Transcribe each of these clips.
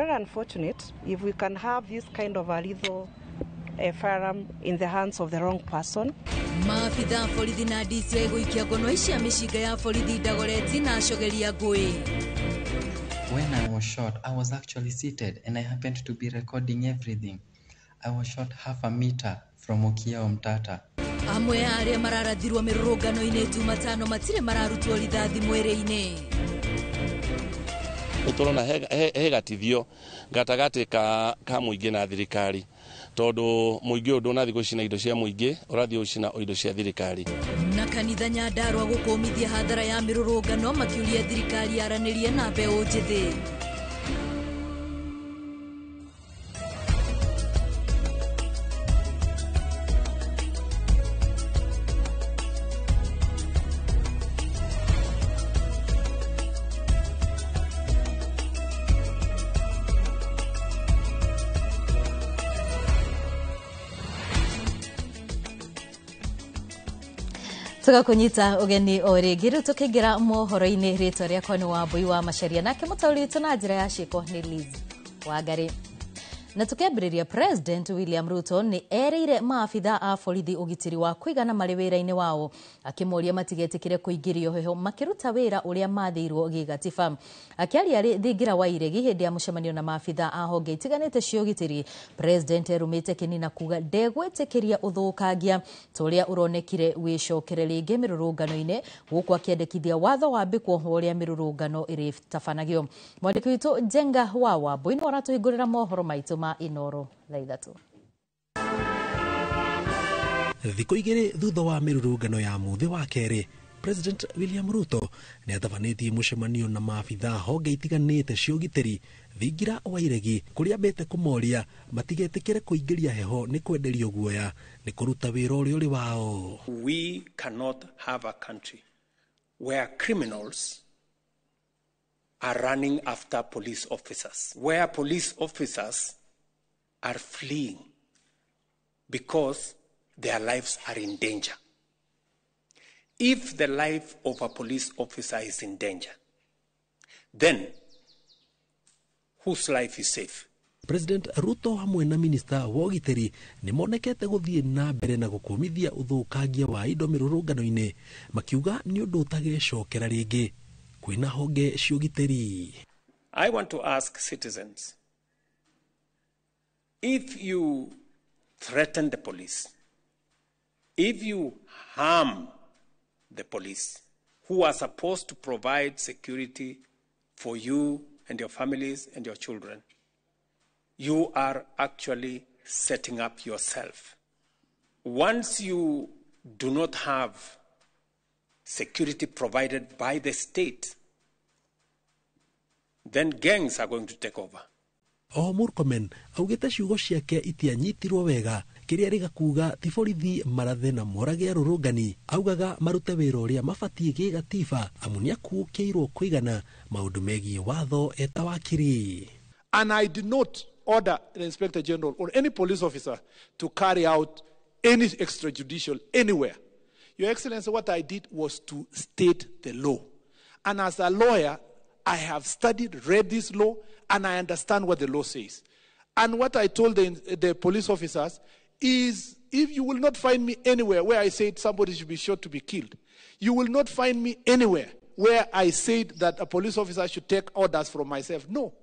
very unfortunate if we can have this kind of a lethal firearm in the hands of the wrong person. Maabitha borithi na DCI gũikia ngono cia mĩcinga ya borithi Dagoretti na acogeria ngũĩ. When I was shot, I was actually seated and I happened to be recording everything. I was shot half a meter from Okiya Omtata. Amwe a arĩa mararathirwo mĩrũrũngano-inĩ Jumatano matirĩ mararutwo rithathi mwĩrĩ-inĩ. Nĩtũrona he gatithio gatagatĩ ka mũingĩ na thirikari, tondũ mũingĩ ũyũ ndũnathiĩ gũcina indo cia mũingĩ, ũrathiĩ gũcina indo cia thirikari. Na kanitha Nyandarua gũkũmithia hathara ya mĩrũrũngano makiuria thirikari yaranĩrie na mbeũ njĩthĩ. Tugakunyita ugeni o rĩngĩ rĩu tũkĩingĩra mohoro-inĩ. Rĩtwa rĩakwa nĩ Wambui wa Macharia, nake mũtaũri witũ na njĩra ya ciĩko nĩ Liz Wangari. Na tukiambĩrĩria, President William Ruto nĩ erĩire maabitha a borithi ũgitĩri wa kũigana marĩ wĩra-inĩ wao, akĩmoria matigetĩkĩre kũingĩrio heho makĩruta wĩra ũrĩa mathĩirwo gĩgatiba. Akĩaria arĩ thingira wa iregi hĩndĩ ya mũcemanio na maabitha a honge itiganĩte cia ũgitĩri, President erũmĩte kĩni na kuga ndegwĩtĩkĩria ũthũkangia ta ũrĩa ũronekire wĩcokere rĩngĩ mĩrũrũngano-inĩ, gũkũ akĩendekithia watho wambĩkwo ũrĩa mĩrũrũngano ĩrĩtabanagio. Mwandĩki witũ Njenga wa Wambui nĩwe ũratũhingũrĩra mohoro maitũ ma Inoro thaa 3. Thikũ 2 thutha wa mĩrũrũngano ya mũthĩ wa kerĩ, President William Ruto nĩ atabanĩtie mũcemanio na maabitha honge itiganĩte cia ũgitĩri thingira wa iregi, kũrĩa ambĩte kũmoria matigetĩkĩre kũingĩria heho nĩ kwenderio guoya nĩ kũruta wĩra ũrĩa ũrĩ wao. We cannot have a country where criminals are running after police officers, where police officers are fleeing because their lives are in danger. If the life of a police officer is in danger, then whose life is safe? President Ruto hamwe na minista wa ũgitĩri nĩ monekete gũthiĩ na mbere na gũkũmithia ũthũkangia wa indo mĩrũrũngano-inĩ, makiuga nĩ ũndũ ũtagecokera rĩngĩ kwĩna honge cia ũgitĩri. I want to ask citizens, if you threaten the police, if you harm the police, who are supposed to provide security for you and your families and your children, you are actually setting up yourself. Once you do not have security provided by the state, then gangs are going to take over. O Murkomen augĩte ciugo ciake itianyitirwo wega, kĩrĩa rĩga kuga ti borithi marathe na morage arũrũngani, augaga marute wĩra ũrĩa mabatiĩ gĩgatiba, amu nĩakuũkĩirwo kũigana maũndũ megiĩ watho eta wakiri. And I did not order the Inspector General or any police officer to carry out any extrajudicial anywhere. Your Excellency, what I did was to state the law. And as a lawyer, I have studied, read this law, and I understand what the law says. And what I told the police officers is, if you will not find me anywhere where I said somebody should be shot to be killed, you will not find me anywhere where I said that a police officer should take orders from myself. No.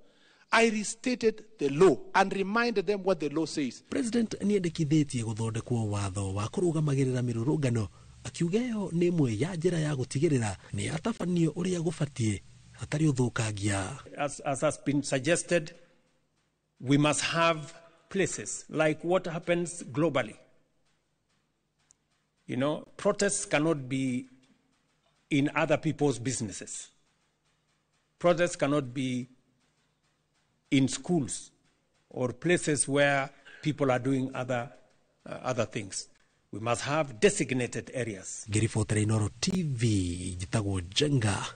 I restated the law and reminded them what the law says. President nĩendekithĩtie gũthondekwo watho wa kũrũgamagĩrĩra mĩrũrũngano, akiuga ĩyo nĩ ĩmwe ya njĩra ya gũtigĩrĩra nĩ atabanio ũrĩa gũbatiĩ hatarĩ ũthũkangia. As has been suggested, we must have places like what happens globally. You know, protests cannot be in other people's businesses. Protests cannot be in schools or places where people are doing other things. We must have designated areas. Ngĩribotera Inoro TV, njĩtagwo Njenga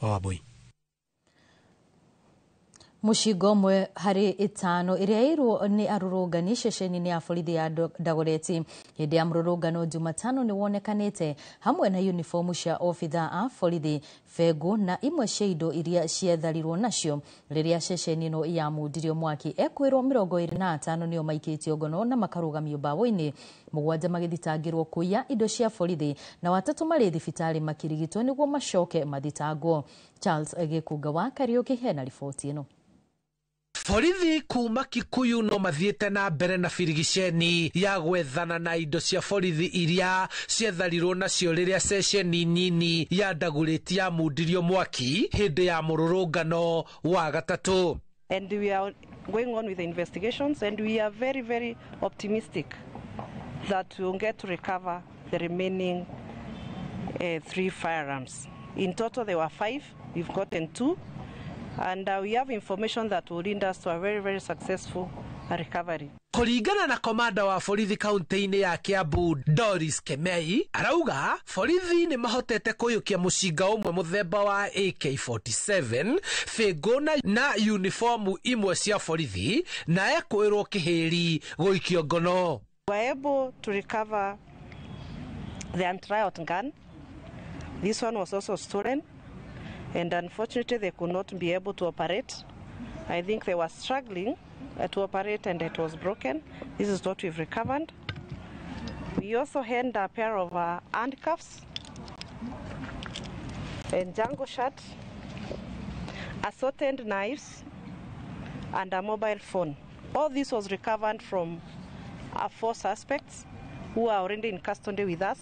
wa Wambui. Mũcinga ũmwe harĩ 5 ĩrĩa ĩirwo nĩ arũrũngani ceceni-inĩ ya borithi ya Dagoretti hĩndĩ ya mũrũrũngano Jumatano nĩ wonekanĩte hamwe na uniformu cia obitha a borithi, Bengu na imwe cia indo iria cietharirwo nacio rĩrĩa ceceni ĩno yamundirio mwaki. Ekwĩrwo 25 nĩo maikĩtio ngono na makarũgamio mbaũ-inĩ, 7 magĩthitangĩrwo kũiya indo cia borithi na 3 marĩ thibitarĩ makĩrigitwo nĩguo macoke mathitangwo. Charles Gĩkunga wa Kariũki hena riboti ĩno. Borithi kuma Kikuyu no mathiĩte na mbere na birigiceni ya gwethana na indo cia borithi iria cietharirwo nacio rĩrĩa ceceni nini ya Ndagũrĩti yamundirio mwaki hĩndĩ ya mũrũrũngano wa gatatũ. And we are going on with the investigations, and we are very, very optimistic that we will get to recover the remaining 3 firearms. In total there were 5, we've gotten 2. And we have information that will lead us to a very, very successful recovery. Kũringana na komanda wa borithi kaunti-inĩ ya Kiambu Doris Kemei, arauga borithi nĩ mahotete kũiyũkia mũcinga ũmwe mũthemba wa AK47, bĩngũ na uniformu imwe cia borithi, na ekwĩrwo kĩhĩri gũikio ngono. We were able to recover the anti-riot gun. This one was also stolen, and unfortunately they could not be able to operate. I think they were struggling to operate and it was broken. This is what we've recovered. We also had a pair of handcuffs and Django shirt, assorted knives, and a mobile phone. All this was recovered from 4 suspects who are already in custody with us,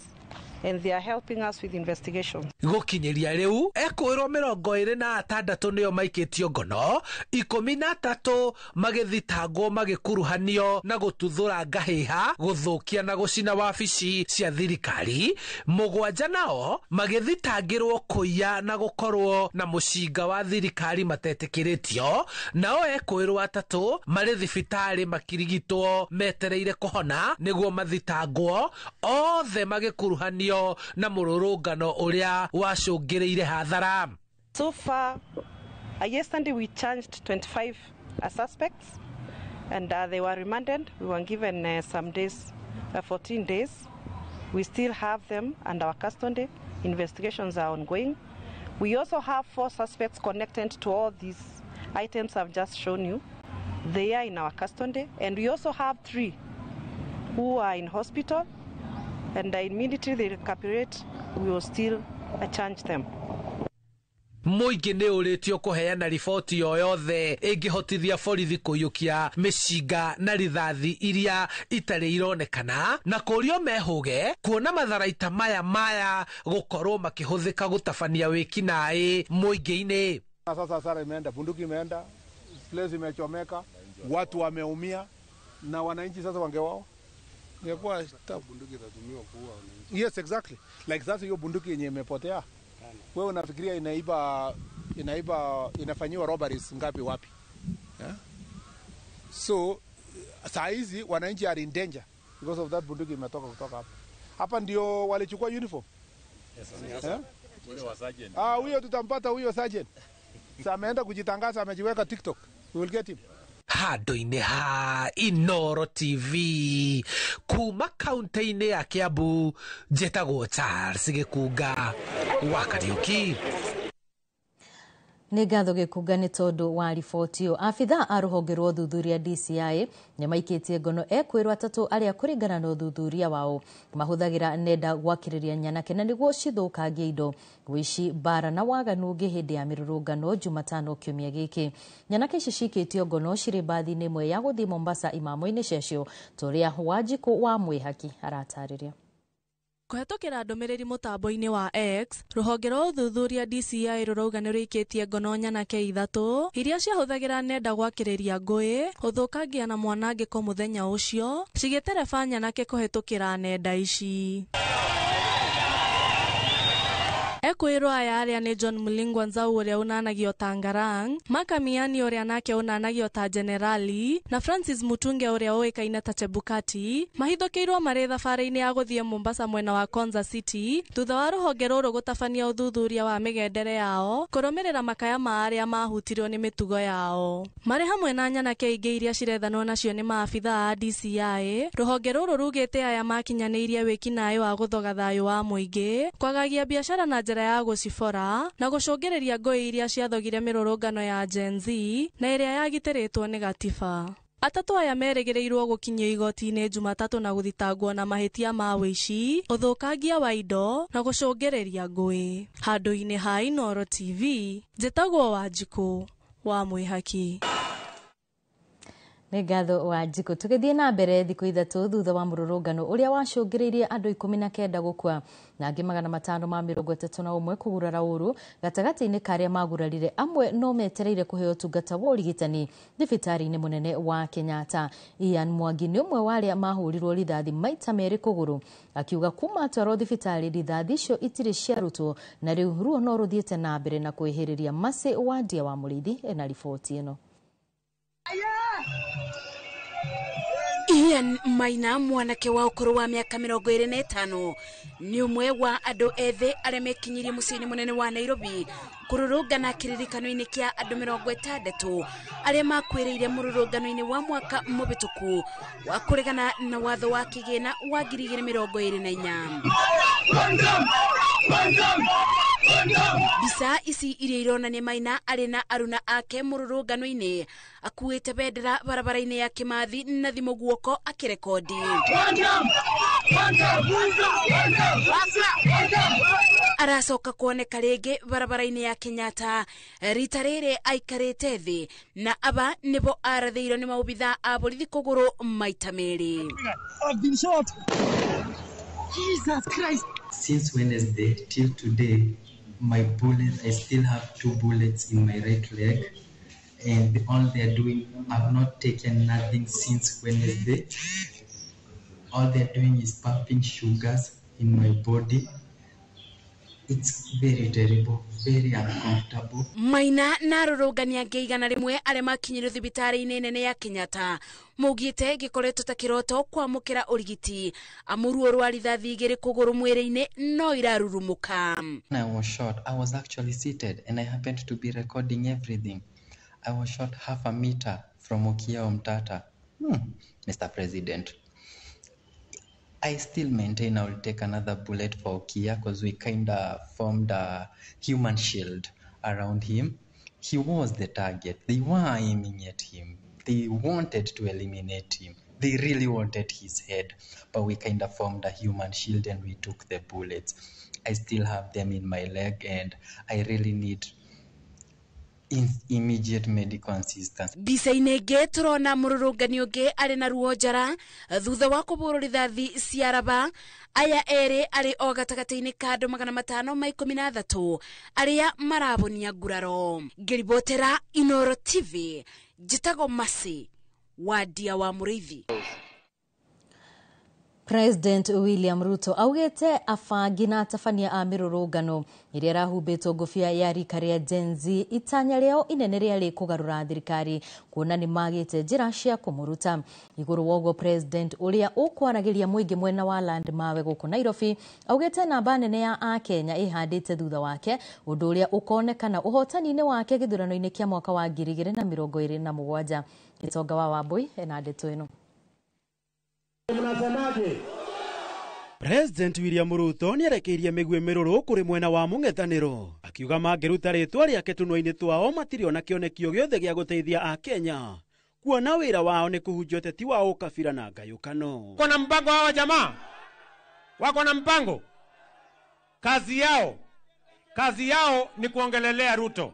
and they are helping us with investigations. Gũkinyĩria rĩu ekwĩrwo 26 nĩo maikĩtio ngono, 13 magĩthitangwo magĩkuruhanio na gũtuthũra ngahĩha, gũthũkia na gũcina wabici cia thirikari, 7 nao magĩthitangĩrwo kũiya na gũkorwo na mũcinga wa thirikari matetĩkĩrĩtio, nao ekwĩrwo 3 marĩ thibitarĩ makirigitwo metereire kũhona nĩguo mathitangwo, othe magĩkuruhanio na mũrũrũngano ũrĩa wacũngĩrĩire hathara. So far, yesterday we charged 25 suspects, and they were remanded. We were given some days, 14 days. We still have them under our custody. Investigations are ongoing. We also have 4 suspects connected to all these items I've just shown you. They are in our custody, and we also have 3 who are in hospital, and immediately they recuperate, we will still charge them. Mũingĩ nĩ ũrĩtio kũheana riboti o yothe ĩngĩhotithia borithi kũiyũkia mĩcinga na rithathi iria itarĩ ironekana, na kũrio mehũge kuona matharaita maya gũkorwo makĩhũthĩka gũtabania wĩkinaĩ mũingĩ-inĩ. Sasa hasara imeenda, bunduki imeenda, place imechomeka, watu wameumia, na wananchi sasa wangewao ingekuwa bunduki itatumiwa kuua wananchi. Yes, exactly. Like sasa hiyo bunduki yenye imepotea, wewe unafikiria inaiba inafanyiwa robberies ngapi wapi? Yeah? So saa hizi wananchi are in danger because of that bunduki imetoka kutoka hapa. Hapa ndio walichukua uniform. Yes, sir. Huyo sergeant. Ah, huyo tutampata huyo sergeant. Sasa ameenda kujitangaza, amejiweka TikTok. We will get him. Handũ-inĩ ha Inoro TV kuma kaunti-inĩ ya Kiambu, njĩtagwo Charles Gĩkunga wa Kariũki. Nĩ ngatho Gĩkunga nĩ tondũ wa riboti ĩyo. Abithaa a rũhonge rwa ũthuthuria DCI nĩ maikĩtie ngono ekwĩrwo 3 arĩa kũringana na ũthuthuria wao mahũthagĩra nenda gwakĩrĩria nyanake na nĩguo cithũkangie indo, wĩici, mbara na waganu ũngĩ hĩndĩ ya mĩrũrũngano Jumatano kiumia gĩkĩ. Nyanake ici cikĩtio ngono cirĩ mbathi-inĩ ĩmwe ya gũthiĩ Mombasa imamo-inĩ ciacio, ta ũrĩa Wanjikũ wa Mwĩhaki aratarĩria. Kũhetũkĩra ndũmĩrĩri mũtambo-inĩ wa X, rũhonge rwa ũthuthuria DCI rũrauga nĩ rũikĩtie ngono nyanake 3 iria ciahũthagĩra nenda gwakĩrĩria ngũĩ, ũthũkangia na mwanangĩko mũthenya ũcio, cigĩtereba nyanake kũhetũkĩra nenda ici. Ekwĩrwo aya arĩa nĩ John Mulingwa Nzau ũrĩa ũnanagio ta Ngarang, Makamiani ũrĩa nake ũnanagio ta Generali, na Francis Mutunge ũrĩa ũĩkaine ta Chebukati, mahithũkĩirwo marĩ thabarĩ-inĩ ya gũthiĩ Mombasa mwena wa Konza City, thutha wa rũhonge rũrũ gũtabania ũthuthuria wa mĩgendere yao, kũrũmĩrĩra makaya ma arĩa mahutirio nĩ mĩtugo yao. Marĩ hamwe na nyanake ingĩ iria cirethanwo nacio nĩ maabithaa a DCI, rũhonge rũrũ rugĩte aya makinyanĩirie wĩkinaĩ wa gũthoga thayũ wa mũingĩ, kwagagia biacara na njĩra njĩra ya gũcibora na gũcũngĩrĩria ngũĩ iria ciathogire mĩrũrũngano ya Gen Z na ĩrĩa yagitĩrĩtwo nĩ gatiba. Atatũ aya merĩgĩrĩirwo gũkinyio igoti-inĩ Jumatatũ na gũthitangwo na mahĩtia ma ũici, ũthũkangia wa indo na gũcũngĩrĩria ngũĩ. Handũ-inĩ ha Inooro TV, njĩtagwo Wanjikũ wa Mwĩhaki. Nĩ ngatho Wanjikũ. Tũgĩthiĩ na mbere, thikũ 3 thutha wa mũrũrũngano ũrĩa wacũngĩrĩirie andũ 19 gũkua na angĩ 531 kũgurara ũru gatagatĩ-inĩ ka arĩa magurarire, amwe no metereire kũheo ũtungata wa ũrigitani thibitarĩ-inĩ mũnene wa Kenyatta. Ian Mwangi nĩ ũmwe wa arĩa mahũrirwo rithathi maita 2 kũgũrũ, akiuga kuma atwarwo thibitarĩ rithathi icio itirĩ ciarutwo na rĩu ruo no rũthiĩte na mbere na kwĩhĩrĩria. Mercy Wandia wa Mũrĩithi ena riboti ĩno. Ian Maina, mwanake wa ũkũrũ wa mĩaka 25, nĩ ũmwe wa andũ ethĩ arĩa mekinyirie mũciĩ-inĩ mũnene wa Nairobi kũrũrũngana kĩririkano-inĩ kĩa andũ 60 arĩa makuĩrĩire mũrũrũngano-inĩ wa mwaka mũhĩtũku wa kũregana na watho wa kĩgĩna wa 2024. Mbica ici iria ironania Maina arĩ na aruna ake mũrũrũngano-inĩ akuĩte bendera barabara-inĩ ya Kimathi na thimũ guoko akĩrekondi. Aracoka kuoneka rĩngĩ barabara-inĩ ya Kenyatta, rita rĩrĩ aikarĩte thĩ na aba nĩbo arathĩirwo nĩ maobitha a borithi kũgũrũ maita 2. Jesus Christ. Since Wednesday till today, my bullet, I still have 2 bullets in my right leg, and all they're doing, I've not taken nothing since Wednesday. All they're doing is pumping sugars in my body. It's very terrible, very uncomfortable. Maina na arũrũngani angĩ 100 arĩa makinyire thibitarĩ-inĩ nene ya Kenyatta maugĩte gĩkoretwo ta kĩroto kwamũkĩra ũrigiti amu ruo rwa rithathi 2 kũgũrũ mwĩrĩ-inĩ no irarurumũka. When I was shot, I was actually seated and I happened to be recording everything. I was shot half a meter from Okiya Omtata. Mr. President, I still maintain I will take another bullet for Okiya because we kind of formed a human shield around him. He was the target. They were aiming at him. They wanted to eliminate him. They really wanted his head. But we kind of formed a human shield and we took the bullets. I still have them in my leg and I really need immediate medical assistance. Mbica-inĩ ĩngĩ tũrona mũrũrũngani ũngĩ arĩ na ruo njara thutha wa kũbũrwo rithathi cia raba. Aya erĩ arĩ o gatagatĩ-inĩ ka andũ 513 arĩa marabonia nguraro. Ngĩribotera Inooro TV, njĩtagwo Mercy Wandia wa Mũrĩithi. President William Ruto augĩte abangi na atabania a mĩrũrũngano ĩrĩa ĩrahumbĩtwo ngũbia ya rika rĩa Gen Z itanya rĩao inene rĩarĩ kũgarũra thirikari kuona nĩ magĩte njĩra cia kũmũruta. Igũrũ wa ũguo, President ũrĩa ũkwaragĩria mũingĩ mwena wa Landmawe gũkũ Nairobi augĩte namba nene ya akenya ĩhandĩte thutha wake, ũndũ ũrĩa ũkonekana ũhotani-inĩ wake gĩthurano-inĩ kĩa mwaka wa 2027. Gĩtonga wa Wambui ena ndeto ĩno. President William Ruto nĩarekeirie mĩguĩ mĩrũrũ kũrĩ mwena wa mũng'ethanĩro akiuga mangĩruta rĩtwa rĩake tũnua-inĩ twao matirĩ ona kĩoneki o gĩothe gĩa gũteithia akenya kuona wĩra wao nĩ kũhunjia ũteti wa ũkabira na ngayũkano. Wako na mpango hawa jamaa, wako na mpango. Kazi yao ni kuongelelea Ruto.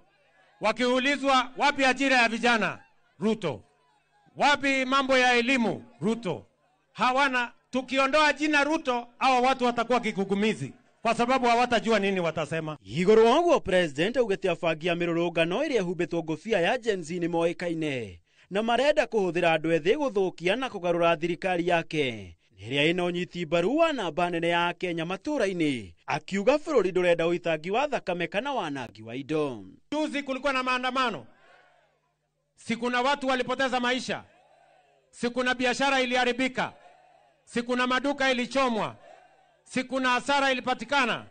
Wakiulizwa wapi ajira ya vijana, Ruto. Wapi mambo ya elimu, Ruto. Hawana. Tukiondoa jina Ruto, hawa watu watakuwa kigugumizi kwa sababu hawatajua nini watasema. Igũrũ wa ũguo, President augĩte abangi a mĩrũrũngano ĩrĩa ĩhumbĩtwo ngũbia ya Gen Z nĩ moĩkaine na marenda kũhũthĩra andũ ethĩ gũthũkia na kũgarũra thirikari yake ĩrĩa ĩna ũnyiti mbaru wa namba nene ya Kenya matũra-inĩ, akiuga bũrũri ndũrenda ũitangi wa thakame kana wanangi wa indo. Juzi kulikuwa na maandamano, si kuna watu walipoteza maisha, si kuna biashara iliharibika, si kuna maduka ilichomwa, si kuna hasara ilipatikana.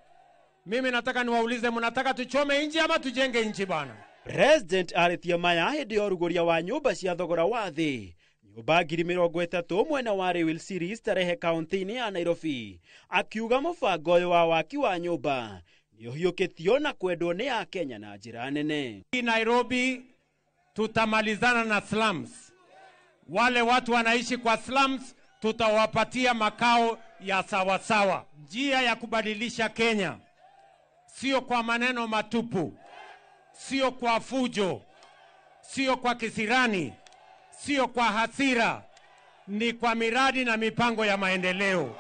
Mimi nataka niwaulize, mnataka tuchome nchi ama tujenge nchi bana? President arĩtie maya hĩndĩ ya ũrugũria wa nyũmba cia thogora wa thĩ, nyũmba 30,000 mwena wa Rail Series Starehe kaunti-inĩ ya Nairobi, akiuga mũbango ũyũ wa waki wa nyũmba Nĩ ũhiũkĩtio na kwendwo nĩ Akenya na njĩra nene. Nairobi tutamalizana na slums. Wale watu wanaishi kwa slums tutawapatia makao ya sawasawa. Njia ya kubadilisha Kenya sio kwa maneno matupu, sio kwa fujo, sio kwa kisirani, sio kwa hasira, ni kwa miradi na mipango ya maendeleo.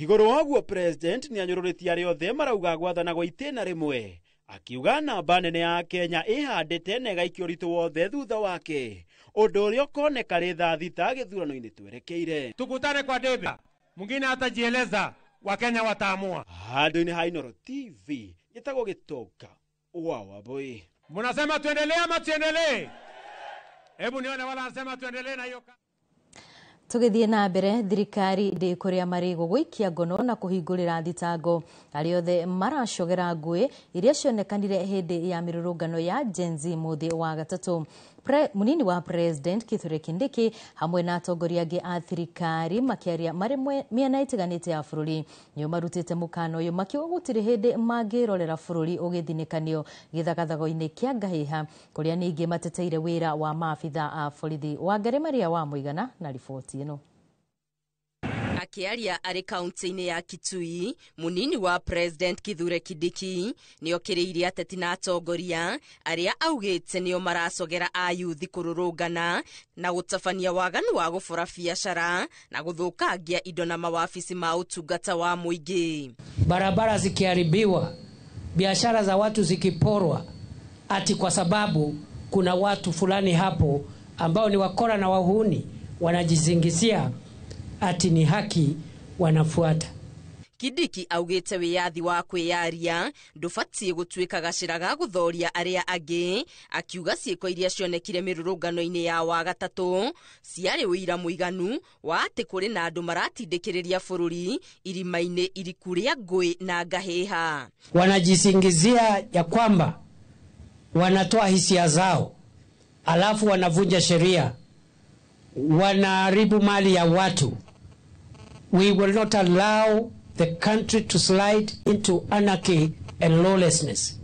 Igũrũ waguo president nĩ anyũrũrĩtie arĩa othe marauga gwathana gwa itĩna rĩmwe, akiuga namba nene ya Kenya ĩhandĩte na ĩgaikia ũritũ wothe thutha wake, ũndũ ũrĩa ũkoneka rĩ thaa 6 gĩthurano-inĩ twerekeire. Tukutane kwa debe, mwingine hatajieleza, Wakenya wataamua. Handũ-inĩ ha Inooro TV gĩtagwo Gĩtonga wa Wambui. Munasema tuendelee ama tuendelee? Hebu nione wala anasema tuendelee na hiyo. Tũgĩthiĩ na mbere, thirikari ndĩkũrĩa marĩgũ gũikia ngono na kũhingũrĩra thitango arĩa othe maracogera ngũĩ iria cionekanire hĩndĩ ya mĩrũrũngano ya Gen Z mũthĩ wa gatatũ. Mũnini wa President Kithure Kindiki hamwe na atongoria angĩ a thirikari makĩaria marĩ mĩena ĩtiganĩte ya bũrũri nĩo marutĩte mũkana ũyũ makiuga gũtirĩ hĩndĩ mangĩrorera bũrũri ũgĩthinĩkanio gĩthagathago-inĩ kĩa ngahĩha kũrĩa ningĩ mateteire wĩra wa maabitha a borithi. Wangari Maria wa Mũigana na riboti ĩno. Akĩaria arĩ kaunti-inĩ ya Kitui, mũnini wa President Kithure Kindiki nĩokĩrĩirie ateti na atongoria arĩa augĩte nĩo maracogera ayuthi kũrũrũngana na gũtabania waganu wa gũbora biacara na gũthũkangia indo na mawabici ma ũtungata wa mũingĩ. Barabara zikiharibiwa, biashara za watu zikiporwa, ati kwa sababu kuna watu fulani hapo ambao ni wakora na wahuni wanajizingizia ati ni haki wanafuata. Kindiki augĩte wĩyathi wa kwĩyaria ndũbatiĩ gũtuĩka gacĩra ga gũthoria arĩa angĩ, akiuga ciĩko iria cionekire mĩrũrũngano-inĩ ya wagatatũ ciarĩ ũira mũiganu wa atĩ kũrĩ na andũ maratindĩkĩrĩria bũrũri irima-inĩ iriku rĩa ngũĩ na ngahĩha. Wanajisingizia ya kwamba wanatoa hisia zao, alafu wanavunja sheria, wanaharibu mali ya watu. We will not allow the country to slide into anarchy and lawlessness.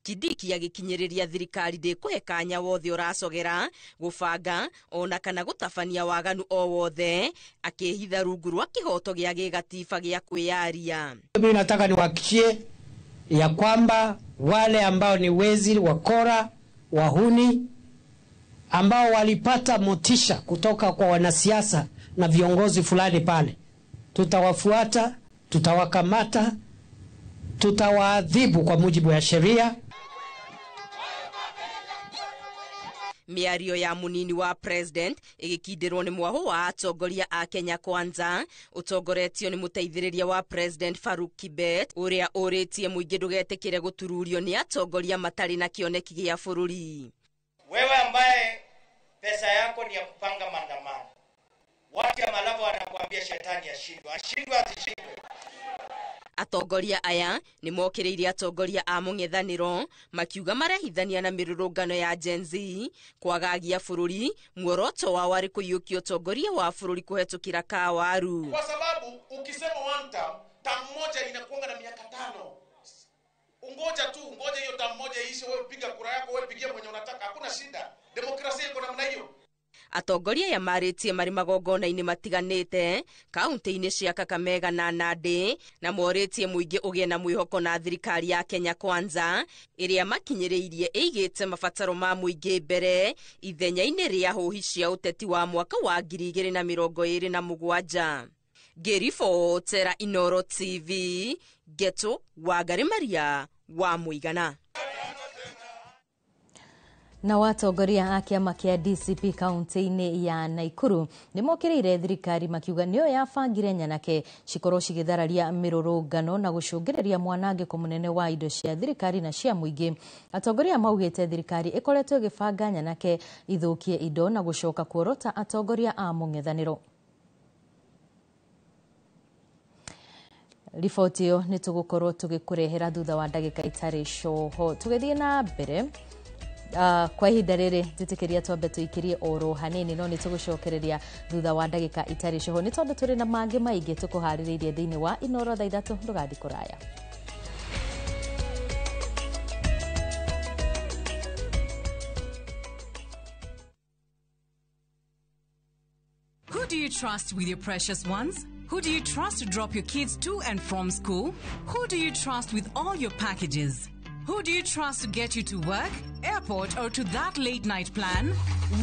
Kindiki agĩkinyĩrĩria thirikari ndĩkũhe kanya wothe ũracogera gũbanga ona kana gũtabania waganu o wothe, akĩhitha rungu rwa kĩhoto gĩa gĩgatiba gĩa kwĩyaria. Mimi nataka niwahakikishie ya kwamba wale ambao ni wezi, wakora, wahuni ambao walipata motisha kutoka kwa wanasiasa na viongozi fulani pale, tutawafuata, tutawakamata, tutawaadhibu kwa mujibu wa sheria. Mĩario ya mũnini wa president ĩgĩkindĩrwo nĩ mwahũ wa atongoria a Kenya Kwanza ũtongoretio nĩ mũteithĩrĩria wa president Faruk Kibet ũrĩa ũrĩtie mũingĩ ndũgetĩkĩre gũtururio nĩ atongoria matarĩ na kĩoneki gĩa bũrũri. Wewe ambaye pesa yako ni ya kupanga maandamano, watu ya Malava wanakuambia shetani ashindwe, ashindwe asishindwe. Atongoria aya nĩ mokĩrĩirie atongoria a mũng'ethanĩro makiuga marehithania na mĩrũrũngano ya Gen Z kwagagia bũrũri, muoroto wao warĩ kũiyũkia ũtongoria wa bũrũri kũhetũkĩra kawaru. Kwa sababu ukisema one term, term moja inakuanga na miaka 5. Ungoja tu, ungoja hiyo term moja iishe, wewe piga kura yako, wewe pigia mwenye unataka, hakuna shida. Demokrasia iko namna hiyo. Atongoria aya marĩtie marĩ magongona-inĩ matiganĩte kaunti-inĩ cia Kakamega na Nandi na morĩtie mũingĩ ũgĩe na mwĩhoko na thirikari ya Kenya Kwanza ĩrĩa makinyĩrĩirie ĩigĩte mabataro ma mũingĩ mbere ithenya-inĩ rĩa hũhi cia ũteti wa mwaka wa 2027. Ngĩribotera Inooro TV, Geto Wangari Maria wa Mũigana. Na watongoria a kĩama kĩa DCP kaunti-inĩ ya Nakuru nĩmokĩrĩire thirikari makiuga nĩyo yabangire nyanake cikorwo cigĩthararia mĩrũrũngano na gũcũngĩrĩria mwanangĩko mũnene wa indo cia thirikari na cia mũingĩ. Atongoria maugĩte thirikari ĩkoretwo ĩgĩbanga nyanake ithũkie indo na gũcoka kuorota atongoria a mũng'ethanĩro. Riboti ĩyo nĩ tũgũkorwo tũgĩkũrehera thutha wa ndagĩka itarĩ coho. Tũgĩthiĩ na mbere kwa ihinda rĩrĩ njĩtĩkĩria twambe tũikĩrie oro hanini no nĩ tũgũcokereria thutha wa ndagĩka itarĩ coho nĩ tondũ tũrĩ na mangĩ maingĩ tũkũharĩrĩirie thĩinĩ wa Inooro thaa 3. Ndũgathiĩ kũraya. do you trust with your precious ones? Who do you trust to drop your kids to and from school? Who do you trust with all your packages? Who do you trust to get you to work, airport, or to that late night plan?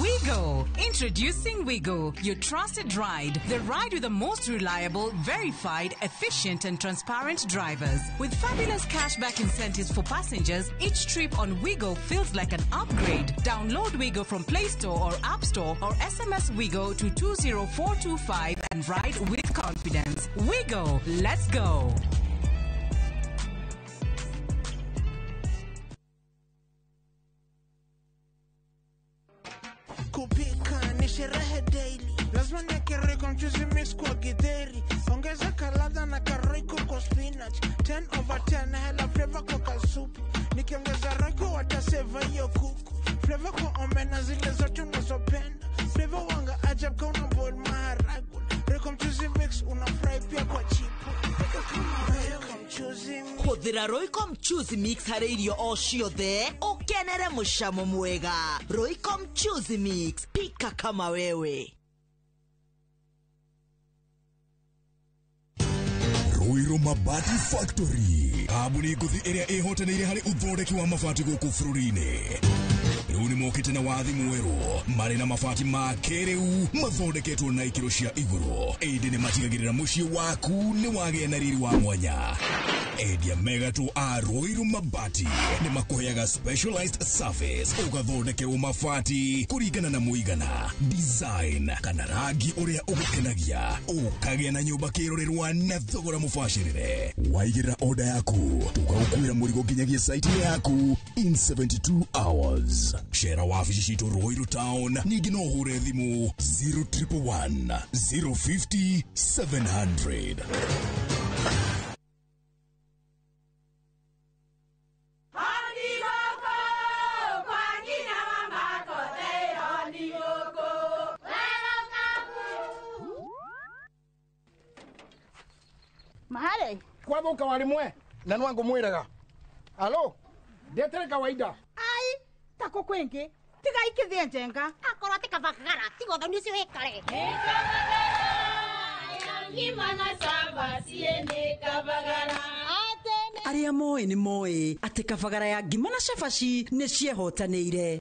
WeGo! Introducing WeGo, your trusted ride. The ride with the most reliable, verified, efficient, and transparent drivers. With fabulous cashback incentives for passengers, each trip on WeGo feels like an upgrade. Download WeGo from Play Store or App Store or SMS WeGo to 20425 and ride with confidence. WeGo! Let's go! Kupika ni sherehe daily, lazima niweke Royco mchuzi mix kwa githeri, ongeza kaladha na karoiko kwa spinach, 10 over 10 hela flavor kwa kasupu, nikiongeza roiko wataseva hiyo kuku, flavor kwa omena zile zote unazopenda, flavor wanga ajab ka una boil maharagwe, Royco mchuzi mix una fry pia kwa chipo, pika kama Royco mchuzi mix. Hũthĩra Royco mchuzi mix harĩ irio o ciothe ũkenere mũcamo mwega. Royco mchuzi mix, pika kama wewe. Ruiru Mabati Factory, kambuni ngũthi ĩrĩa ĩhotanĩire harĩ ũthondeki wa mabati gũkũ bũrũri-inĩ. Rĩu nĩmokĩte na wathi mwerũ marĩ na mabati ma kĩrĩu mathondeketwo na ikĩro cia igũrũ, ĩndĩ nĩmatigagĩrĩra mũciĩ waku nĩ wagĩa na riri wa mwanya. Endia megatũ a Ruiru Mabati nĩmakũheaga specialized service, ũgathondekerwo mabati kũringana na mũigana, design kana rangi ũrĩa ũgũkenagia, ũkagĩa na nyũmba kĩrorerwa na thogora mũbacĩrĩre. Waigĩrĩra order yaku tũgagũkuĩra mũrigo nginyagia site yaku in 72 hours. Cera wabici citũ Ruiru Town, ningĩ no ũhũre thimũ 0111 050 700. Mahale kwathuka wari mwe na nwangu mwiraga alo ndetere kawaida ai tako kwingi tiga ikithie njenga akorwo ti kabagara tiga ũthoni ũcio wĩkare. Arĩa moĩ nĩ moĩ atĩ kabagara ya ngima na cabaci nĩ ciehotanĩire.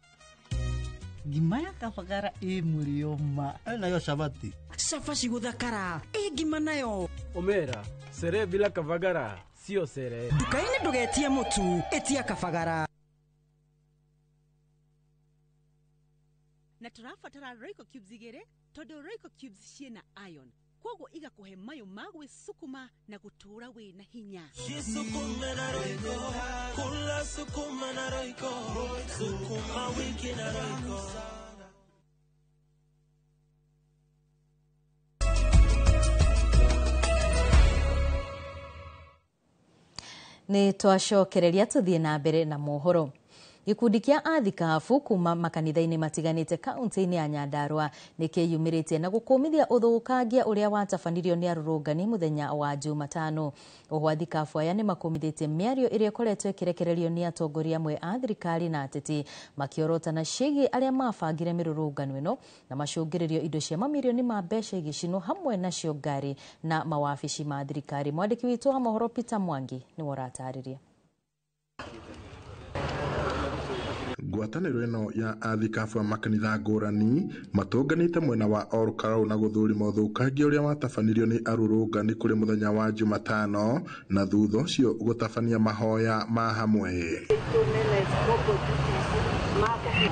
Ngima ya kabagara ĩ mũrĩo ma nayo cabati cabaci gũthakara ĩ ngima nayo omera sere bila kabagara sio sere. Nduka-inĩ ndũgetie mũtu, ĩtia kabagara. Na tũrabatara Royco cubes igĩrĩ tondũ Royco cubes ciĩna iron, koguo igakũhe mayũ ma gwĩcukuma na gũtũũra wĩna hinya. Jisukume na Royco, kula sukuma na Royco, sukuma wiki na Royco. Nĩ twacokereria tũthiĩ na mbere na mohoro. Gĩkundi kĩa athikabu kuma makanitha-inĩ matiganĩte kaunti-inĩ ya Nyandarua nĩ kĩyumĩrĩtie na gũkũmithia ũthũkangia ũrĩa watabanirio nĩ arũrũngani mũthenya wa Jumatano. Oho athikabu aya nĩ makũmithĩtie mĩario ĩrĩa ĩkoretwo ĩkĩrekererio nĩ atongoria amwe a thirikari na ateti makĩorotana ciĩgiĩ arĩa mabangire mĩrũrũngano ĩno na macũngĩrĩrio indo cia mamirioni ma mbeca igĩcinwo hamwe nacio ngari na mawabici ma thirikari. Mwandĩki witũ wa mohoro Peter Mwangi nĩwe ũratarĩria. Ngwatanĩro ĩno ya athikabu a makanitha ngũrani matũnganĩte mwena wa Olkalau na gũthũrima ũthũkangia ũrĩa watabanirio nĩ arũrũngani kũrĩ mũthenya wa Jumatano na thutha ũcio gũtabania mahoya ma hamwe.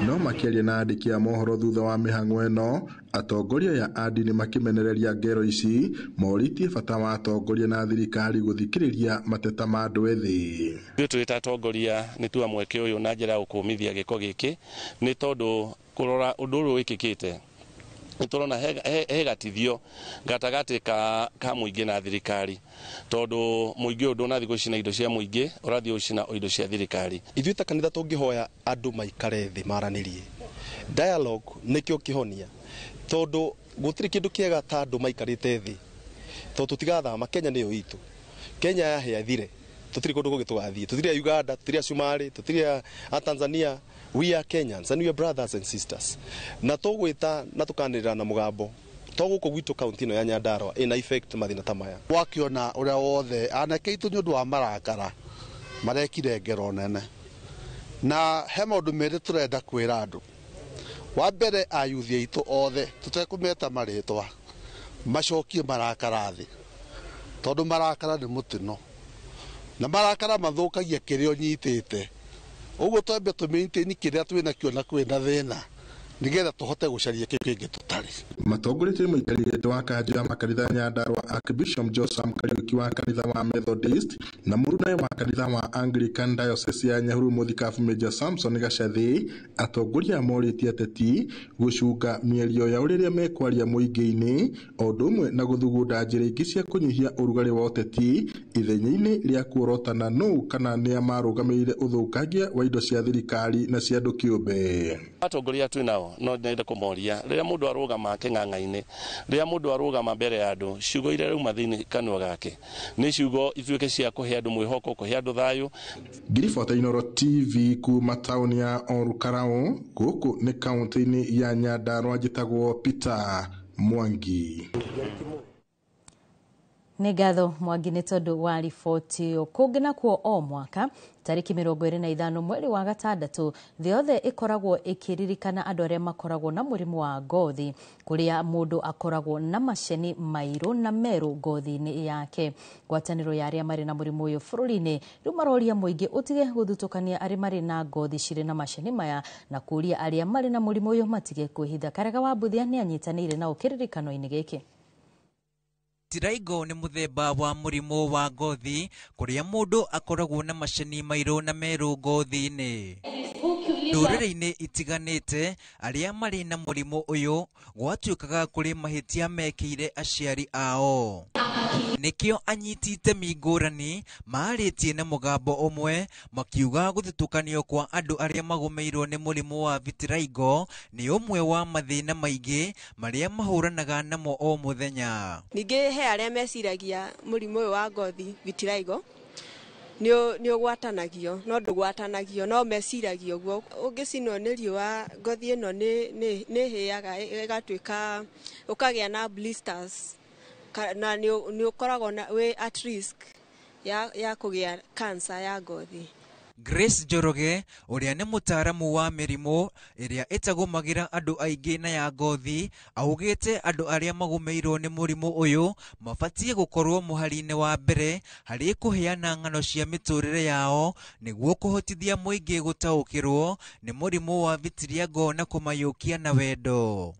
No makĩaria na andĩki a mohoro thutha wa mĩhang'o ĩno, atongoria aya a ndini makĩmenereria ngero ici morĩtie bata wa atongoria na thirikari gũthikĩrĩria mateta ma andũ ethĩ. Ithuĩ twĩ ta atongoria nĩ tuoya mweke ũyũ na njĩra ya gũkũmithia gĩko gĩkĩ nĩ tondũ kũrora ũndũ ũyũ wĩkĩkĩte nĩ tũrona he gatithio gatagatĩ ka mũingĩ na thirikari, tondũ mũingĩ ũyũ ndũnathiĩ gũcina indo cia mũingĩ, ũrathiĩ gũcina indo cia thirikari. Ithuĩ ta kanitha tũngĩhoya andũ maikare thĩ maranĩrie, dialogue nĩkĩo kĩhonia, tondũ gũtirĩ kĩndũ kĩega ta andũ maikarĩte thĩ, tondũ tũtigathama. Kenya nĩyo itũ, Kenya yahĩa thire, tũtirĩ kũndũ kũngĩ tũgathiĩ, tũtirĩ a Uganda, tũtirĩ a Somali, tũtirĩ a Tanzania. We are Kenyans and we are brothers and sisters. Na tũgwĩta na tũkanĩrĩra na mũgambo To gũkũ gwitũ kaunti ĩno ya Nyandarua ĩna effect mathĩna ta maya. Wakiona ũrĩa wothe anake aitũ nĩ ũndũ wa marakara marekire ngero nene, na he maũndũ merĩ tũrenda kwĩra andũ. Wa mbere, ayuthi aitũ othe tũtekũmeta marĩtwa macokie marakara thĩ, tondũ marakara nĩ mũtino na marakara mathũkagia kĩrĩa ũnyitĩte. Ũguo twambe tũ maintain kĩrĩa twĩnakĩo na kwĩna thĩna nĩgetha tũhote gũcaria kĩu kĩngĩ tũtarĩ. Matongoretio nĩ mũikarĩri wa kanjũ ya makanitha Nyandarua Archbishop Josam Kariuki wa kanitha wa Methodist na mũruna wa kanitha wa Anglican Diocese ya Nyahururu Mũthikabu Major Samson Gacathi, atongoria morĩtie ateti gũcunga mĩario yao rĩrĩa mekwaria mũingĩ-inĩ, o ũndũ ũmwe na gũthugunda njĩra ingĩ cia kũnyihia ũrugarĩ wa ũteti ithenya-inĩ rĩa kuorotana nũ kana nĩa marũgamĩrĩire ũthũkangia wa indo cia thirikari na cia andũ kĩũmbe. Atongoria twĩ nao no nyende kũmoria, rĩrĩa mũndũ arũgama kĩng'ang'a-inĩ, rĩrĩa mũndũ arũgama mbere ya andũ, ciugo iria rauma thĩinĩ kanua gake nĩ ciugo ituĩke cia kũhe andũ mwĩhoko, kũhe andũ thayũ. Ngiribota Inooro TV kuma taũni ya Olkalou gũkũ nĩ kaunti-inĩ ya Nyandarua, njĩtagwo Peter Mwangi. Nĩ ngatho Mwangi nĩ tondũ wa riboti ĩyo. Kũngĩ nakuo, o mwaka tarĩki 25 mweri wa gatandatũ thĩ yothe ĩkoragwo ĩkĩririkana andũ arĩa makoragwo na mũrimũ wa ngothi, kũrĩa mũndũ akoragwo na maceni mairũ na merũ ngothi-inĩ yake. Ngwatanĩro ya arĩa marĩ na mũrimũ ũyũ bũrũri-inĩ rĩu maroria mũingĩ ũtige gũthutũkania arĩa marĩ na ngothi cirĩ na maceni maya, na kũria arĩa marĩ na mũrimũ ũyũ matige kwĩhitha. Karega wa Mbuthia nĩ anyitanĩire nao kĩririkano-inĩ gĩkĩ. Vitiligo nĩ mũthemba wa mũrimũ wa ngothi kũrĩa mũndũ akoragwo na maceni mairũ na merũ ngothi-inĩ. Ndũrĩrĩ-inĩ itiganĩte, arĩa marĩ na mũrimũ ũyũ gwatuĩkaga kũrĩ mahĩtia mekĩire aciari ao. Nĩkĩo anyiti itemi ngũrani marĩtie na mũgambo ũmwe makiuga gũthutũkanio kwa andũ arĩa magũmĩirwo nĩ mũrimũ wa vitiligo nĩ ũmwe wa mathĩna maingĩ marĩa mahũranaga namo o mũthenya. Ningĩ he arĩa meciragia mũrimũ ũyũ wa ngothi vitiligo nĩ ũgwatanagio, no ndũgwatanagio, no meciragia ũguo. Ũngĩcinwo nĩ riũa, ngothi ĩno nĩ ĩhĩaga ĩgatuĩka, ũkagĩa na blisters, na nĩ ũkoragwo wĩ at risk ya kũgĩa cancer ya ngothi. Grace Njoroge ũrĩa nĩ mũtaaramu wa mĩrimũ ĩrĩa ĩtagũmagĩra andũ aingĩ na ya ngothi augĩte andũ arĩa magũmĩirwo nĩ mũrimũ ũyũ mabatiĩ gũkorwo mũhari-inĩ wa mbere harĩ kũheana ng'ano cia mĩtũrĩre yao nĩguo kũhotithia mũingĩ gũtaũkĩrwo nĩ mũrimũ wa vitiligo na kũmayũkia na wendo.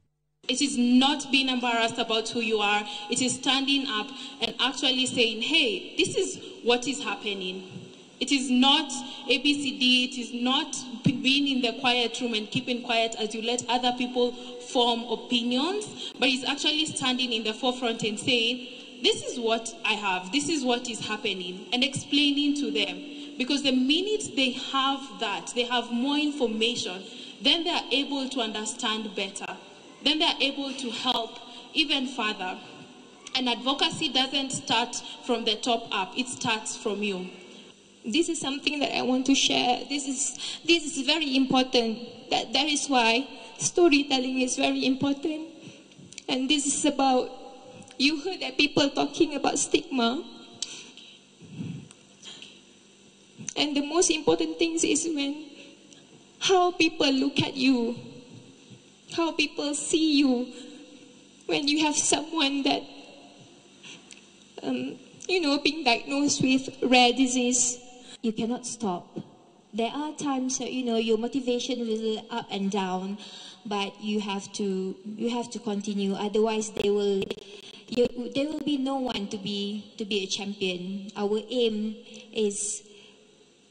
It is not being embarrassed about who you are. It is standing up and actually saying, hey, this is what is happening. It is not ABCD. It is not being in the quiet room and keeping quiet as you let other people form opinions, but it's actually standing in the forefront and saying, this is what I have, this is what is happening, and explaining to them. Because the minute they have that, they have more information, then they are able to understand better. Then they are able to help even further. And advocacy doesn't start from the top up, it starts from you. This is something that I want to share. This is very important. That is why storytelling is very important. And this is about, you heard that people talking about stigma. And the most important thing is when how people look at you, how people see you, when you have someone that, being diagnosed with rare disease. You cannot stop. There are times that, your motivation will up and down, but you have to continue. Otherwise, there will be no one to be a champion. Our aim is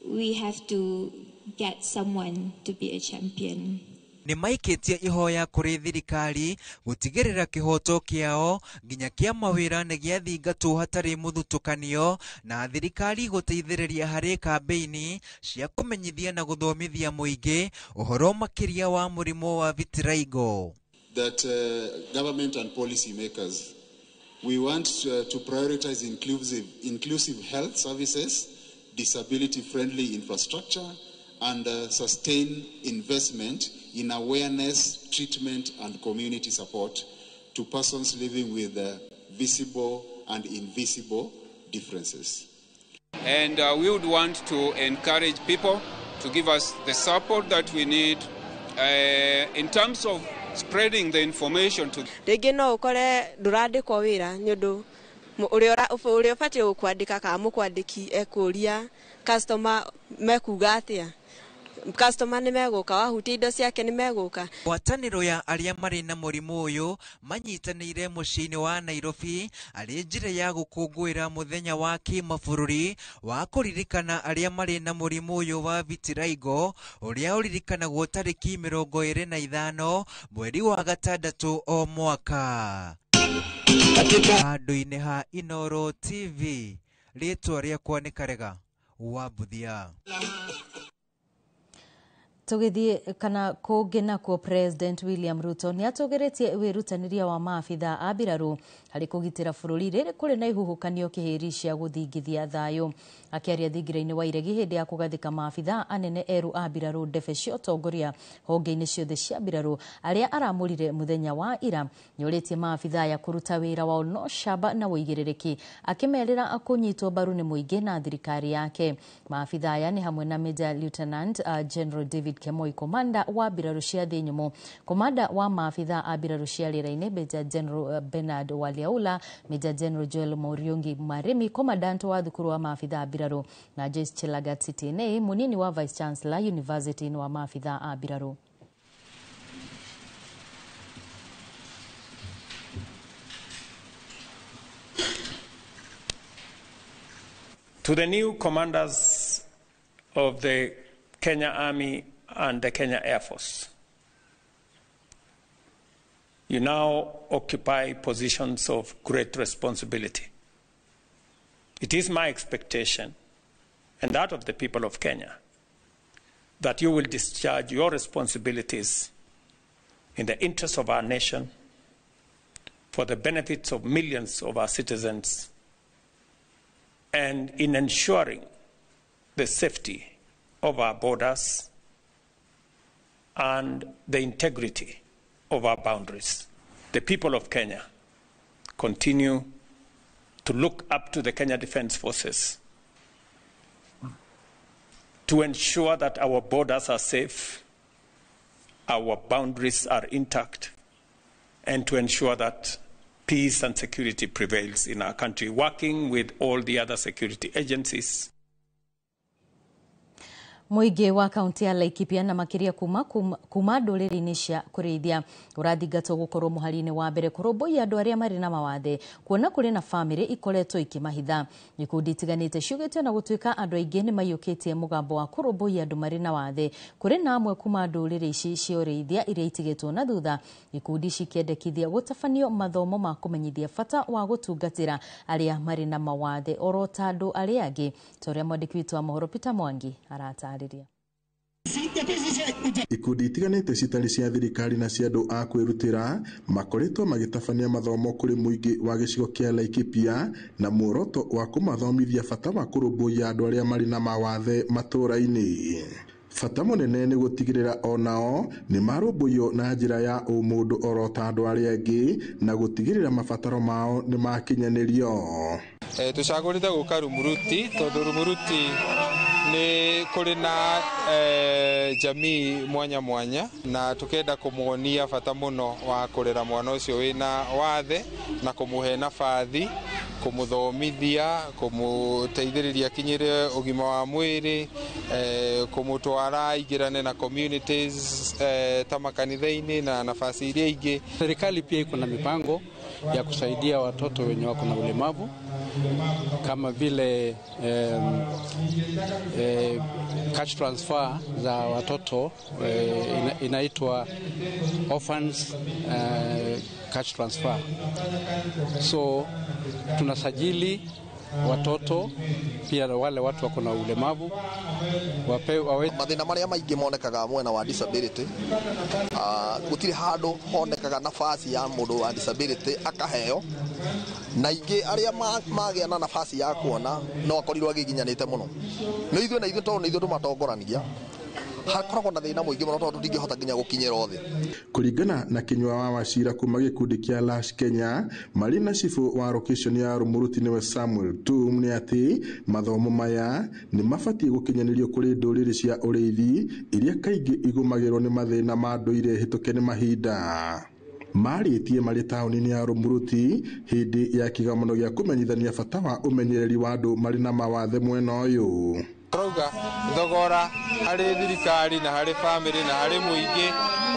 we have to get someone to be a champion. Nĩ maikĩtie ihoya kũrĩ thirikari gũtigĩrĩra kĩhoto kĩao nginya kĩa mawĩra nĩ gĩathingatwo hatarĩ mũthutũkanio, na thirikari gũteithĩrĩria harĩ kambĩini cia kũmenyithia na gũthomithia mũingĩ ũhoro makĩria wa mũrimũ wa vitiligo. That government and policy makers, we want to prioritize inclusive health services, disability friendly infrastructure, and sustain investment in awareness, treatment, and community support to persons living with visible and invisible differences. And we would want to encourage people to give us the support that we need in terms of spreading the information to. Rĩngĩ no ũkore ndũrandĩkwo wĩra nĩ ũndũ ũrĩa ũbatiĩ gũkwandĩka kana mũkwandĩki ekũria customer mekuga atĩa. Customer nĩ megũka, wahutia indo ciake nĩ megũka. Ngwatanĩro ya arĩa marĩ na mũrimũ ũyũ manyitanĩire mũciĩ-inĩ wa Nairobi arĩ njĩra ya gũkũngũĩra mũthenya wa kĩmabũrũri wa kũririkana arĩa marĩ na mũrimũ ũyũ wa vitiligo ũrĩa ũririkanagwo tarĩki 25 mweri wa gatandatũ o mwaka. Handũ-inĩ ha Inooro TV, rĩtwa rĩakwa nĩ Karega wa Mbuthia. Tũgĩthiĩ kana kũngĩ nakuo, President William Ruto nĩ atũgĩrĩtie wĩrutanĩria wa maabitha a mbirarũ harĩ kũgitĩra bũrũri rĩrĩ kũrĩ na ihuhũkanio kĩhĩri cia gũthingithia thayũ. Akĩaria thingira-inĩ wa iregi hĩndĩ ya kũgathĩka maabitha anene erũ a mbirarũ ndebe cia ũtongoria honge-inĩ ciothe cia mbirarũ arĩa aramũrire mũthenya wa ira, nĩorĩtie maabitha aya kũruta wĩra wao na ũcamba na ũigĩrĩrĩki, akĩmerĩra kũnyitwo mbaru nĩ mũingĩ na thirikari yake. Maabitha aya nĩ hamwe na Major Lieutenant General David Kemoi, komanda wa mbirarũ cia thĩ nyũmũ, komanda wa maabitha a mbirarũ cia rĩera-inĩ Major General Bernard Waliaula, Major General Joel Muriungi Marimi, komandant wa thukuru wa maabitha a mbirarũ, na Joyce Chelagat Sitienei, munini wa Vice Chancellor University wa maabitha a mbirarũ. To the new commanders of the Kenya Army and the Kenya Air Force, you now occupy positions of great responsibility. It is my expectation, and that of the people of Kenya, that you will discharge your responsibilities in the interest of our nation, for the benefits of millions of our citizens, and in ensuring the safety of our borders and the integrity of our boundaries. The people of Kenya continue to look up to the Kenya Defence Forces to ensure that our borders are safe, our boundaries are intact, and to ensure that peace and security prevails in our country, working with all the other security agencies. Mũingĩ wa kaunti ya Laikipia na makĩria kuma ndũrĩrĩ-inĩ cia kũrĩithia ũrathingatwo gũkorwo mũhari-inĩ wa mbere kũrũmbũiya andũ arĩa marĩ na mawathe, kuona kũrĩ na bamĩrĩ ikoretwo ikĩmahitha. Ikundi itiganĩte ciugĩte ona gũtuĩka andũ aingĩ nĩ maiyũkĩtie mũgambo wa kũrũmbũiya andũ marĩ na wathe, kũrĩ na amwe kuma ndũrĩrĩ ici cia ũrĩithia iria itigĩtwo na thutha. Ikundi ici ikĩendekithia gũtabanio mathomo ma kũmenyithia bata wa gũtungatĩra arĩa marĩ na mawathe oro ta andũ arĩa angĩ, ta ũrĩa mwandĩki witũ wa mohoro Peter Mwangi arata. Ikundi itiganĩte citarĩ cia thirikari na cia andũ a kwĩrutĩra makoretwo magĩtabania mathomo kũrĩ mũingĩ wa gĩcigo kĩa Laikipia na muoroto wa kũmathomithia bata wa kũrũmbũiya andũ arĩa marĩ na mawathe matũũra-inĩ. Bata mũnene nĩ gũtigĩrĩra onao nĩ marũmbũiyo na njĩra ya ũmũndũ oro ta andũ arĩa angĩ na gũtigĩrĩra mabataro mao nĩ makinyanĩrio. Tũcagũrĩte gũka Rumuruti tondũ Rumuruti nĩ kũrĩ na jamii mwanya mwanya na tukenda kũmuonia bata mũno wa kũrera mwana ũcio wĩna wathe na kũmũhe nabathi, kũmũthomithia, kũmũteithĩrĩria akinyĩre ũgima wa mwĩrĩ, kũmũtwara aingĩrane na communities ta makanitha-inĩ na nafasi iria ingĩ. Serikali pia iko na mipango ya kusaidia watoto wenye wako na ulemavu kama vile cash transfer za watoto inaitwa orphans cash transfer. So tunasajili watoto pia wale watu wako na ulemavu wapewe. Mathina maria maingi monekaga mwena wa disability, gutiri handu honekaga nafasi ya mundu wa disability akaheo, na ingi aria magĩa na nafasi ya kuona no akorirwo agiginyanĩte mũno. No ithuĩ na ithuĩ tondũ nĩ ithuĩ tũmatongoranagia, Hakoragwo na thĩna mũingĩ mũno tondũ ndingĩhota nginya gũkinyĩra othe. Kũringana na Kinyua wa Wachira kuma gĩkundi kĩa Lash Kenya marĩ na cibũ wa location ya Rumuruti nĩwe Samuel Tum nĩ atĩ mathomo maya nĩ mabatiĩ gũkinyanĩrio kũrĩ ndũrĩrĩ cia ũrĩithi iria kaingĩ igũmagĩrwo nĩ mathĩna ma ndũire hĩtũke nĩ mahinda. Marĩtie marĩ taũni-inĩ ya Rumuruti hĩndĩ ya kĩgomano gĩa kũmenyithania bata wa ũmenyereri wa andũ marĩ na mawathe mwena ũyũ. Tũrauga thogora harĩ thirikari na harĩ bamĩrĩ na harĩ mũingĩ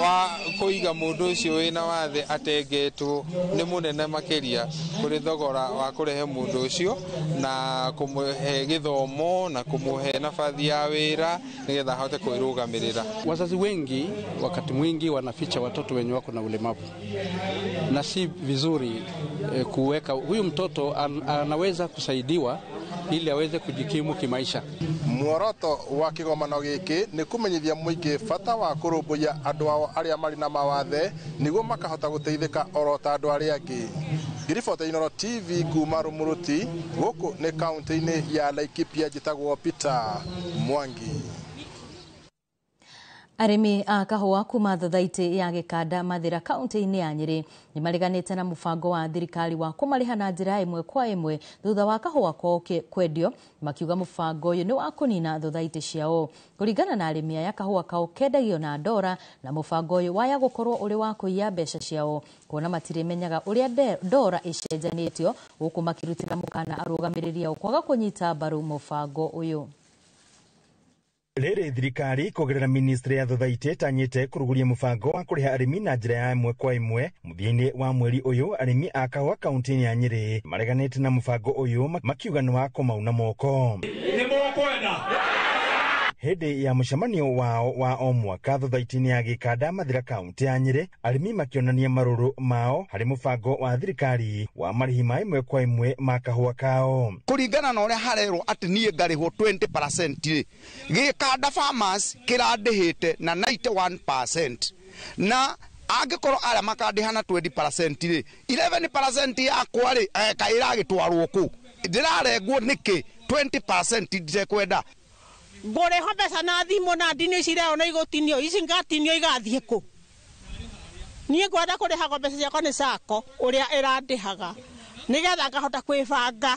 wa kũiga mũndũ ũcio wĩna wathe atengetwo nĩ mũnene makĩria kũrĩ thogora wa kũrehe mũndũ ũcio na kũmũhe gĩthomo na kũmũhe nabathi ya wĩra nĩgetha ahote kwĩrũgamĩrĩra. Wazazi wengi wakati mwingi wanaficha watoto wenye wako na ulemavu, na si vizuri kuweka huyu mtoto anaweza kusaidiwa ili aweze kujikimu kimaisha. Muoroto wa kĩgomano gĩkĩ nĩ kũmenyithia mũingĩ bata wa kũrũmbũiya andũ ao arĩa marĩ na mawathe nĩguo makahota gũteithĩka oro ta andũ arĩa angĩ. Ngiribota Inooro TV kuma Rumuruti, gũkũ nĩ kaunti-inĩ ya Laikipia, njĩtagwo Peter Mwangi. Arĩmi a kahũa kuma thothaitĩ ya Gĩkanda Mathĩra kaunti-inĩ ya Nyĩrĩ nĩmareganĩte na mũbango wa thirikari wa kũmarĩha na njĩra ĩmwe kwa ĩmwe thutha wa kahũa kwao kwendio, makiuga mũbango ũyũ nĩ wa kũnina thothaitĩ ciao. Kũringana na arĩmi aya, kahũa kao kendagio na ndora na mũbango ũyũ waya gũkorwo ũrĩ wa kũiya mbeca ciao kuona matirĩmenyaga ũrĩa ndora ĩcenjanĩtio, gũkũ makĩrutĩra mũkana arũgamĩrĩri ao kwaga kũnyita mbaru mũbango ũyũ. Rĩrĩ thirikari kũgerera ministry ya thothaitĩ ĩtanyĩte kũrugũria mũbango wa kũrĩha arĩmi na njĩra ya ĩmwe kwa ĩmwe mũthia-inĩ wa mweri ũyũ. Arĩmi a kahũa kaunti-inĩ ya Nyĩrĩ mareganĩte na mũbango ũyũ makiuga nĩ wa kũmauna moko. Hĩndĩ ya mũcemanio wao wa o mwaka thothaitĩ-inĩ ya Gĩkanda Mathĩra kaunti ya Nyĩrĩ, arĩmi makĩonania marũrũ mao harĩ mũbango wa thirikari wa marĩhi ma ĩmwe kwa ĩmwe ma kahũa kao. Kũringana na ũrĩa harerwo atĩ niĩ ngarĩhwo 20% rĩ, Gĩkanda Farmers kĩrandĩhĩte na 91%, na angĩkorwo arĩa makandĩha na 20% rĩ, 11% yakwa rĩ kaĩ ĩragĩtwarwo kũ? Ndĩrarengwo nĩkĩ 20% nditekwenda? Ngũrĩhwo mbeca na thimũ na ndinio ici ireo na igũtinio ici ngatinio igathiĩ kũ? Niĩ ngwenda kũrĩhagwo mbeca ciakwa nĩ SACCO ũrĩa ĩrandĩhaga nĩgetha ngahota kwĩbanga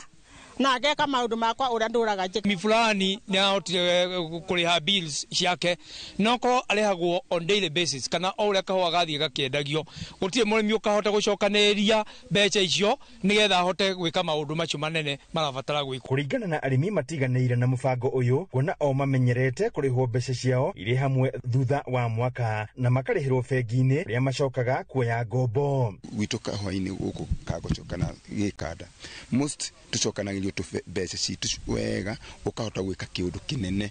na ngeka maũndũ makwa ũrĩa ndũraga njĩka. Mi fulani nĩ ahotire kũrĩha bills ciake no korwo arĩhagwo on daily basis kana o ũrĩa kahũa gathiĩ gakĩendagio, gũtirĩ mũrĩmi ũkahota gũcokanĩrĩria mbeca icio nĩgetha ahote gwĩka maũndũ macio manene marabatara gwĩkwo. Kũringana na arĩmi matiganĩire na mũbango ũyũ kuona o mamenyerete kũrĩhwo mbeca ciao irĩ hamwe thutha wa mwaka na makarĩhĩrwo bengi-inĩ rĩrĩa macokaga kuoya ngombo. Gwitũ kahũa-inĩ gũkũ kagũcokana Gĩkanda most tũcokanagĩrio mbeca citũ wega ũkahota gwĩka kĩũndũ kĩnene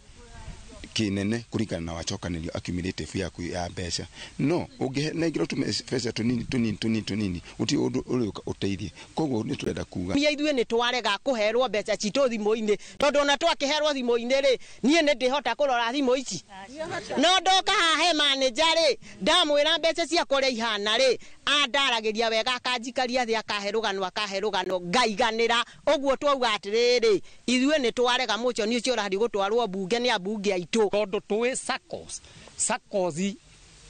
kĩnene kũringana na wacokanĩrio accumulative yaku ya mbeca, no ũngĩnengerwo tũmbeca tũnini tũnini tũnini tũnini gũtirĩ ũndũ ũrĩũka ũteithie. Koguo nĩ tũrenda kuga mia ithuĩ nĩ twarega kũherwo mbeca citũ thimũ-inĩ, tondũ ona twakĩherwo thimũ-inĩ rĩ, niĩ nĩ ndĩhota kũrora thimũ ici, no ndoka haha he manager rĩ, ndamwĩra mbeca ciakwa ũrĩa ihana rĩ, andaragĩria wega akanjikaria thĩ akahe rũgano akahe rũgano ngaiganĩra. Ũguo twauga atĩrĩrĩ, ithuĩ nĩ twarega mũconi ũcio ũrathiĩ gũtwarwo mbunge nĩ ambunge aitũ. Tondũ tũĩ SACCOs, SACCOs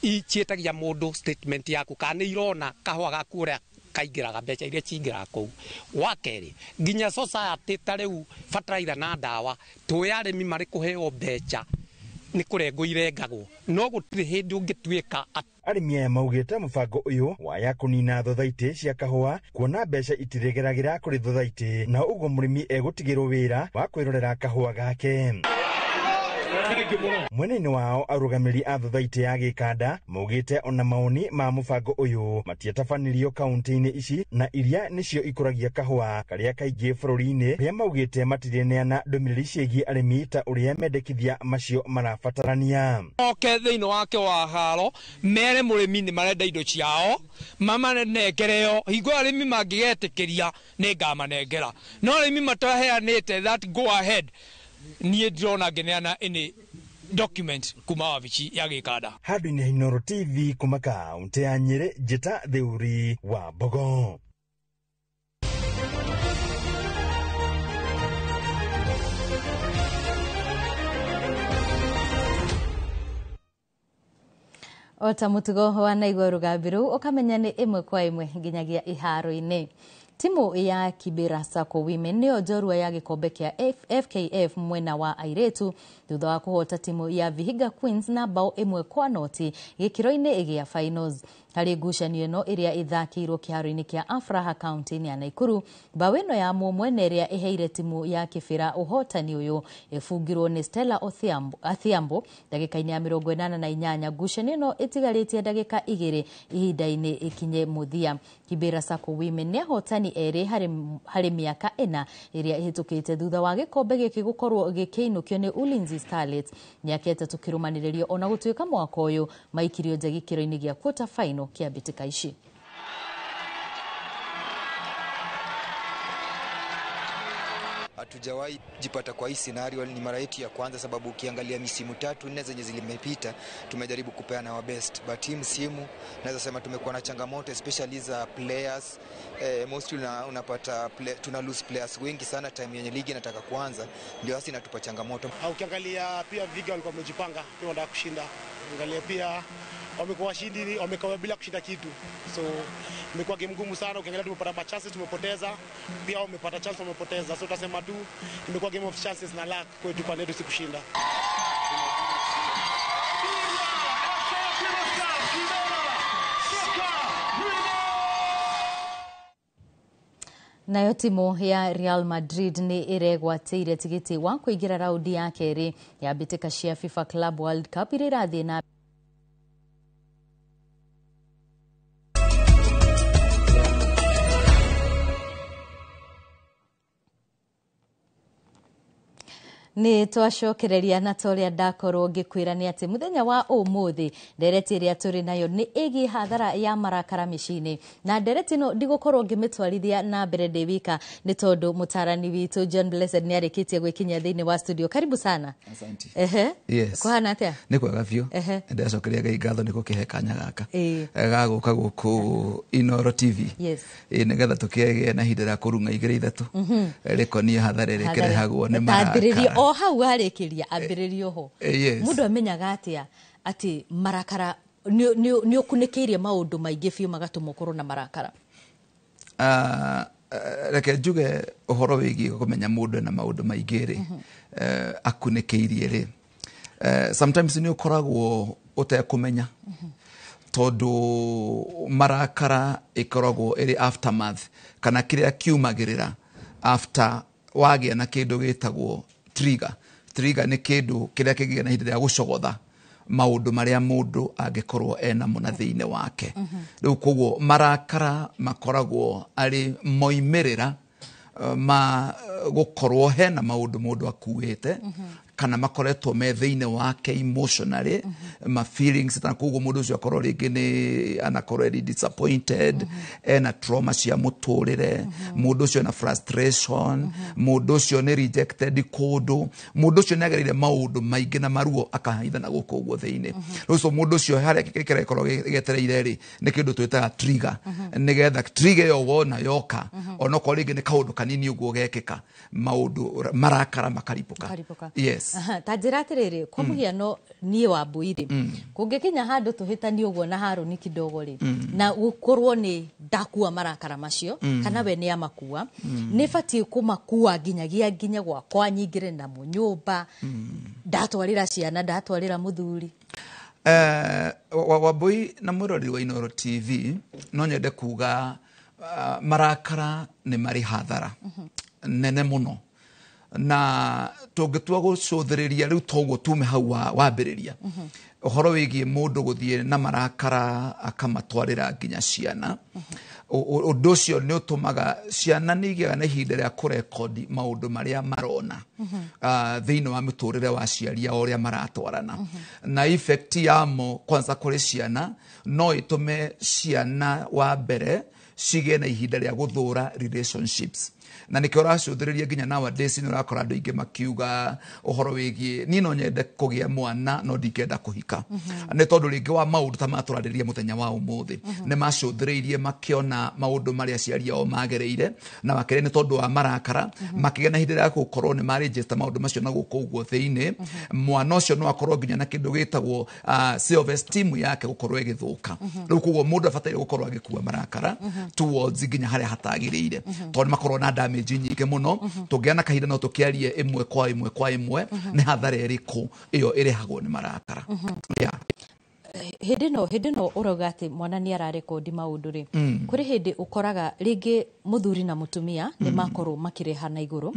ciĩtagia mũndũ statement yaku kana nĩ irona kahũa gaku ũrĩa kaingĩraga mbeca iria cingĩraga kũu. Wa kerĩ, nginya society ta rĩu bataraitha na ndawa tũĩ arĩmi marĩ kũheo mbeca nĩ kũrengwo irengagwo, no gũtirĩ hĩndĩ ũngĩtuĩka. Arĩmi aya maugĩte mũbango ũyũ waya kũnina thothaitĩ cia kahũa kuona mbeca itiregeragĩra kũrĩ thothaitĩ na ũguo mũrĩmi egũtigĩrwo wĩra wa kwĩrorera kahũa gake. Mwena-inĩ wao arũgamĩrĩri a thothaitĩ ya Gĩkanda maugĩte ona maoni ma mũbango ũyũ matiatabanirio kaunti-inĩ ici na iria nĩcio ikũragia kahũa karĩa kaingĩ bũrũri-inĩ, rĩa maugĩte matirĩneana ndũmĩrĩri ciĩgiĩ arĩmi ta ũrĩa mendekithia macio marabatarania. Oke thĩinĩ wake wa haro mere mũrĩmi nĩ marenda indo ciao mamanengereo, hingo arĩmi mangĩgetĩkĩria nĩ ngamanengera, no arĩmi mataheanĩte that go ahead niĩ ndĩrona ngĩneana any document kuma wabici ya Gĩkanda. Handũ-inĩ Inooro TV kuma kaunti ya Nyĩrĩ, njĩta Theuri wa Mbogo. O ta mũtugo wanaigua rũgambi rũu ũkamenya nĩ ĩmwe kwa ĩmwe nginyagia iharo-inĩ. Timu ya Kibera Sacco Women nĩyo njorua ya gĩkombe kĩa FKF mwena wa airĩtu thutha wa kũhota timu ya Vihiga Queens na bao 1-0 gĩkĩro-inĩ gĩa finals. Harĩ ngucanio ĩno ĩrĩa ĩthakĩirwo kĩharo-inĩ kĩa Afraha kaunti-inĩ ya Nakuru, bao ĩno ya mũmwe ĩrĩa ĩheire timu ya Kibera ũhotani ũyũ ĩbungirwo nĩ Stella Athiambo ndagĩka-inĩ ya 88. Ngucanio ĩno ĩtigarĩtie ndagĩka 2 ihinda-inĩ ikinye mũthia. Kibera Sacco Women nĩ ahotani erĩ harĩ mĩaka 4 ĩrĩa ĩhĩtũkĩte thutha wa gĩkombe gĩkĩ gũkorwo gĩkĩinũkio nĩ Ulinzi Starlets mĩaka 3 kĩrũmanĩrĩrio, ona gũtuĩka mwaka ũyũ maikirio nja gĩkĩro-inĩ gĩa quarter final kĩa mbĩtĩka ici. Hatujawahi jipata kwa hii scenario, ni mara yetu ya kwanza, sababu ukiangalia misimu 3 4 zenye zilimepita tumejaribu kupeana our best, but hii msimu naweza sema tumekuwa na changamoto especially za players. Mostly unapata tuna lose players wengi sana time yenye ligi inataka kuanza, ndio hasa inatupa changamoto. Ukiangalia pia Viga walikuwa wamejipanga pia wanataka kushinda, angalia pia wamekuwa washindi, wamekuwa bila kushinda kitu, so imekuwa game ngumu sana. Ukiangalia tumepata chances tumepoteza, pia wamepata chance wamepoteza, so tutasema tu imekuwa game of chances na luck kwetu pande yetu si kushinda. Nayo timu ya Real Madrid nĩ ĩregwatĩire tigiti wa kũingĩra raundi ya kerĩ ya mbĩtĩka cia FIFA Club World Cup iria irathiĩ na nĩ twacokereria na toria ndakorwo ngĩkwĩra nĩ atĩ mũthenya wa ũmũthĩ ndereti ĩrĩa tũrĩ nayo nĩ ĩgiĩ hathara ya marakara mĩciĩ-inĩ, na ndereti ĩno ndigũkorwo ngĩmĩtwarithia na mbere ndĩ wika nĩ tondũ mũtarani witũ John Blessed nĩ arĩkĩtie gwĩkinyia thĩinĩ wa studio. Karibu sana. Asante. Ehe. Yes. Kũhana atĩa? Nĩ kwega biũ. Ehe. Ndacokeria Ngai ngatho nĩ gũkĩhe kanya gaka ga gũka gũkũ Inooro TV. Yes. Nĩgetha tũkĩgĩe na ihinda rĩa kũrung'a 2 3 rĩkonie hathara ĩrĩa ĩkĩrehagwo nĩ marakara. O hau warĩkĩria ambĩrĩrio ho. Yes. Mũndũ amenyaga atĩa atĩ marakara nĩ ũkunĩkĩirie maũndũ maingĩ biũ magatũma ũkorwo na marakara? Reke njuge ũhoro wĩgiĩ kũmenya mũndũ ena maũndũ maingĩ rĩ, akunĩkĩirie rĩ, sometimes nĩ ũkoragwo ũtekũmenya tondũ marakara ĩkoragwo ĩrĩ aftermath kana kĩrĩa kiumagĩrĩra after wagĩa na kĩndũ gĩtagwo trigger. Trigger nĩ kĩndũ kĩrĩa kĩgĩa na ihinda rĩa gũcogotha maũndũ marĩa mũndũ angĩkorwo enamo na thĩinĩ wake. Rĩu koguo marakara makoragwo arĩ moimĩrĩra ma gũkorwo hena maũndũ mũndũ akuĩte kana makoretwo me thĩinĩ wake emotionally, ma feelings, na koguo mũndũ ũcio akorwo rĩngĩ nĩ anakorwo eri disappointed, ena trauma cia mũtũrĩre, mũndũ ũcio ena frustration, mũndũ ũcio nĩ rejected kũndũ, mũndũ ũcio nĩ agereire maũndũ maingĩ na maruo akahithana gũkũ ũguo thĩinĩ. Rĩu so mũndũ ũcio harĩa kĩrĩa gĩkorwo gĩetereire rĩ nĩ kĩndũ twĩtaga trigger, nĩgetha trigger ĩyo wona yoka onokorwo rĩngĩ nĩ kaũndũ kanini ũguo gekĩka maũndũ marakara makaribũka. Yes. Ta njĩra atĩrĩrĩ, kwa mũhiano niĩ Wambui rĩ, kũngĩkinya handũ tũhĩtanie ũguo na Harũni kidogo rĩ, na gũkorwo nĩ ndakua marakara macio kana we nĩ amakua, nĩ batiĩ kũmakua nginyagia nginya gwakwa nyingĩre namo nyũmba, ndatwarĩra ciana, ndatwarĩra mũthuri? Wambui na mwĩroreri wa Inooro TV, no nyende kuga marakara nĩ marĩ hathara nene mũno, na tũngĩtua gũcũthĩrĩria rĩu toguo tume hau wambĩrĩria ũhoro wĩgiĩ mũndũ gũthiĩ na marakara akamatwarĩra nginya ciana, ũndũ ũcio nĩ ũtũmaga ciana nĩ igĩaga na ihinda rĩa kũrekondi maũndũ marĩa marona thĩinĩ wa mũtũrĩre wa aciari ao ũrĩa maratwarana, na effect yamo kwanza kũrĩ ciana no ĩtũme ciana wa mbere cigĩe na ihinda rĩa gũthũra relationships. Na nĩkĩo ũracũthĩrĩria nginya nowadays nĩ ũrakora andũ aingĩ makiuga ũhoro wĩgiĩ niĩ no nyende kũgĩa mwana no ndingĩenda kũhika, nĩ tondũ rĩngĩ wa maũndũ ta matũrarĩria mũthenya wa ũmũthĩ. Nĩ macũthĩrĩirie makĩona maũndũ marĩa aciari ao magereire, na makĩria nĩ tondũ wa marakara, makĩgĩa na ihinda rĩa gũkorwo nĩ marĩnjĩta maũndũ macio na gũkũ ũguo thĩinĩ. Mwana ũcio no akorwo nginya na kĩndũ gĩtagwo self esteem yake gũkorwo ĩgĩthũka. Rĩu koguo mũndũ abataire gũkorwo agĩkua marakara towards nginya harĩa hatagĩrĩire, tondũ nĩ makorwo na damage nyingĩ mũno. Tũngĩgĩa na kahinda no tũkĩarie ĩmwe kwa ĩmwe kwa ĩmwe nĩ hathara ĩrĩkũ ĩyo ĩrehagwo nĩ marakara. Yeah. Hĩndĩ ĩno ũrauga atĩ mwana nĩ ararekondi maũndũ rĩ, kũrĩ hĩndĩ ũkoraga rĩngĩ mũthuri na mũtumia nĩ makorwo makĩrehana igũrũ,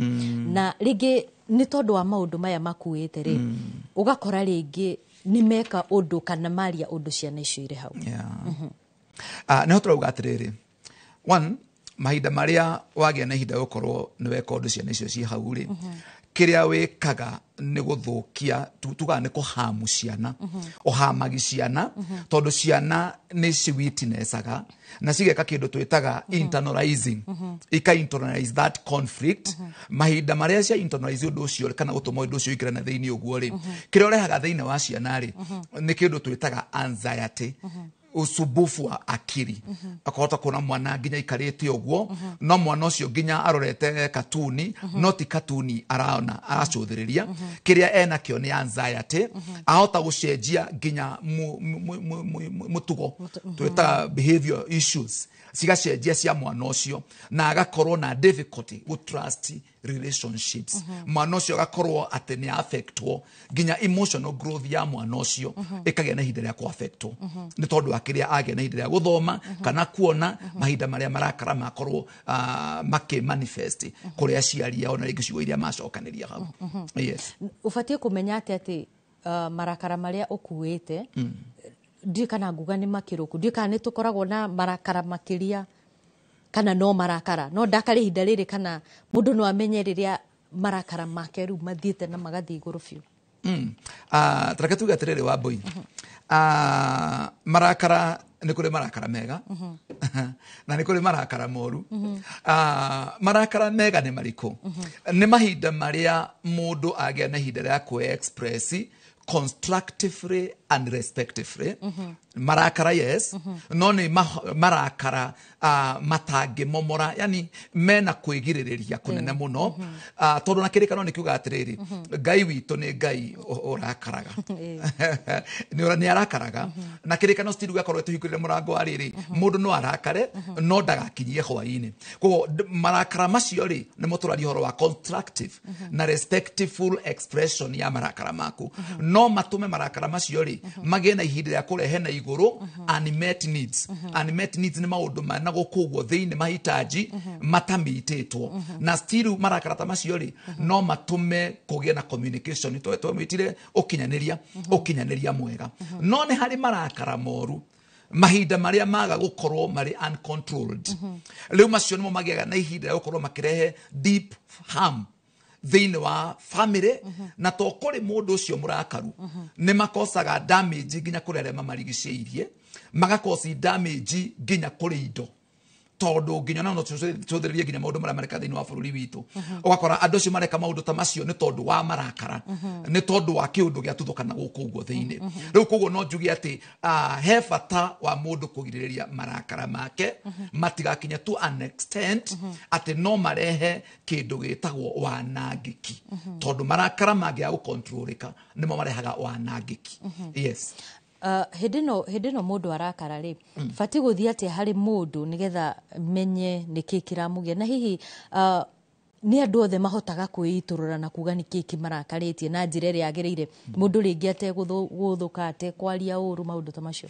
na rĩngĩ nĩ tondũ wa maũndũ maya makuĩte rĩ, ũgakora rĩngĩ nĩ meka ũndũ kana maria ũndũ ciana icio irĩ hau. Yeah. Nĩho tũrauga atĩrĩrĩ, one, mahinda marĩa wagĩa na ihinda gũkorwo nĩ weka ũndũ ciana icio ciĩ hau rĩ, kĩrĩa wĩkaga nĩ gũthũkia, tugaga nĩ kũhamu ciana, ũhamagi ciana, tondũ ciana nĩ ciwitnessaga na cigeka kĩndũ twĩtaga internalizing, ika internalize that conflict. Mahinda marĩa cia internalize ũndũ ũcio kana gũtũma ũndũ ũcio ũingĩre na thĩinĩ ũguo rĩ, kĩrĩa ũrehaga thĩinĩ wa ciana rĩ, nĩ kĩndũ twĩtaga anxiety, usumbufu wa akili. Akahota kuona mwana nginya aikarĩte ũguo, no mwana ũcio nginya arorete katuni, no ti katuni arona aracũthĩrĩria, kĩrĩa enakĩo nĩ anxiety. Ahota gũcenjia nginya mũtugo, twĩtaga behavior issues, cigacenjia cia mwana ũcio, na agakorwo na difficulty gũ trust relationships. Mwana ũcio agakorwo atĩ nĩ affectwo, nginya emotional growth ya mwana ũcio ĩkagĩa na ihinda rĩa kũ affectwo nĩ tondũ wa kĩrĩa agĩa na ihinda rĩa gũthoma kana kuona mahinda marĩa marakara makorwo makĩ manifest kũrĩ aciari ao na rĩngĩ ciugo iria macokanĩria hau. Yes. Ũbatiĩ kũmenya atĩ marakara marĩa ũkuĩte, ndiũĩ kana nguga nĩ makĩrũku, ndiũĩ kana nĩ tũkoragwo na marakara makĩria kana no marakara no ndakare ihinda rĩrĩ, kana mũndũ no amenye rĩrĩa marakara make rĩu mathiĩte na magathiĩ igũrũ biũ. Tareke tuge atĩrĩrĩ, Wambui, marakara, nĩ kũrĩ marakara mega na nĩ kũrĩ marakara moru. Marakara mega nĩ marĩkũ? Nĩ mahinda marĩa mũndũ agĩa na ihinda rĩa kwĩ express constructively and respectively. Marakara, yes, no nĩ marakara matangĩmomora, yani mena kwĩgirĩrĩria kũnene mũno, tondũ na kĩrĩkanĩro nĩ kiuga atĩrĩrĩ, Ngai witũ nĩ Ngai ũrakaraga, nĩ arakaraga, na kĩrĩkanĩro still gĩgakorwo ĩtũhingũrĩre mũrango wa rĩrĩ, mũndũ no arakare no ndagakinyie hwaĩ-inĩ. Koguo marakara macio rĩ, nĩmo tũraria ũhoro wa constructive na respectful expression ya marakara maku, no matũme marakara macio rĩ magĩe na ihinda rĩa kũrehe na igũrũ unmet needs. Unmet needs nĩ maũndũ mena gũkũ ũguo thĩinĩ, mahitaji matamitĩtwo, na still marakara ta macio rĩ no matũme kũgĩe na communication, twamwĩtire ũkinyanĩria, ũkinyanĩria mwega. No nĩ harĩ marakara moru, mahinda marĩa maga gũkorwo marĩ uncontrolled. Rĩu macio nĩmo magĩaga na ihinda rĩa gũkorwo makĩrehe deep harm thĩinĩ wa family, na to kũrĩ mũndũ ũcio mũrakaru, nĩ makosaga damage nginya kũrĩ arĩa mamarigicĩirie, magakosi damage nginya kũrĩ indo, tondũ nginya no tũcũthĩrĩrie nginya maũndũ marĩa mareka thĩinĩ wa bũrũri witũ, ũgakora andũ acio mareka maũndũ ta macio nĩ tondũ wa marakara, nĩ tondũ wa kĩũndũ gĩatuthũkana gũkũ ũguo thĩinĩ. Rĩu koguo no njuge atĩ he bata wa mũndũ kũgirĩrĩria marakara make matigakinye to an extent atĩ no marehe kĩndũ gĩtagwo wanangĩki, tondũ marakara mangĩaga gũkontrolĩka nĩmo marehaga wanangĩki. Yes. Hĩndĩ ĩno mũndũ arakara rĩ, batiĩ gũthiĩ atĩa harĩ mũndũ nĩgetha menye nĩkĩ kĩramũgia? Na hihi nĩ andũ othe mahotaga kwĩitũrũra na kuga nĩkĩ kĩmarakarĩtie na njĩra ĩrĩa yagĩrĩire, mũndũ rĩngĩ ategũthũka, atekwaria ũru, maũndũ ta macio?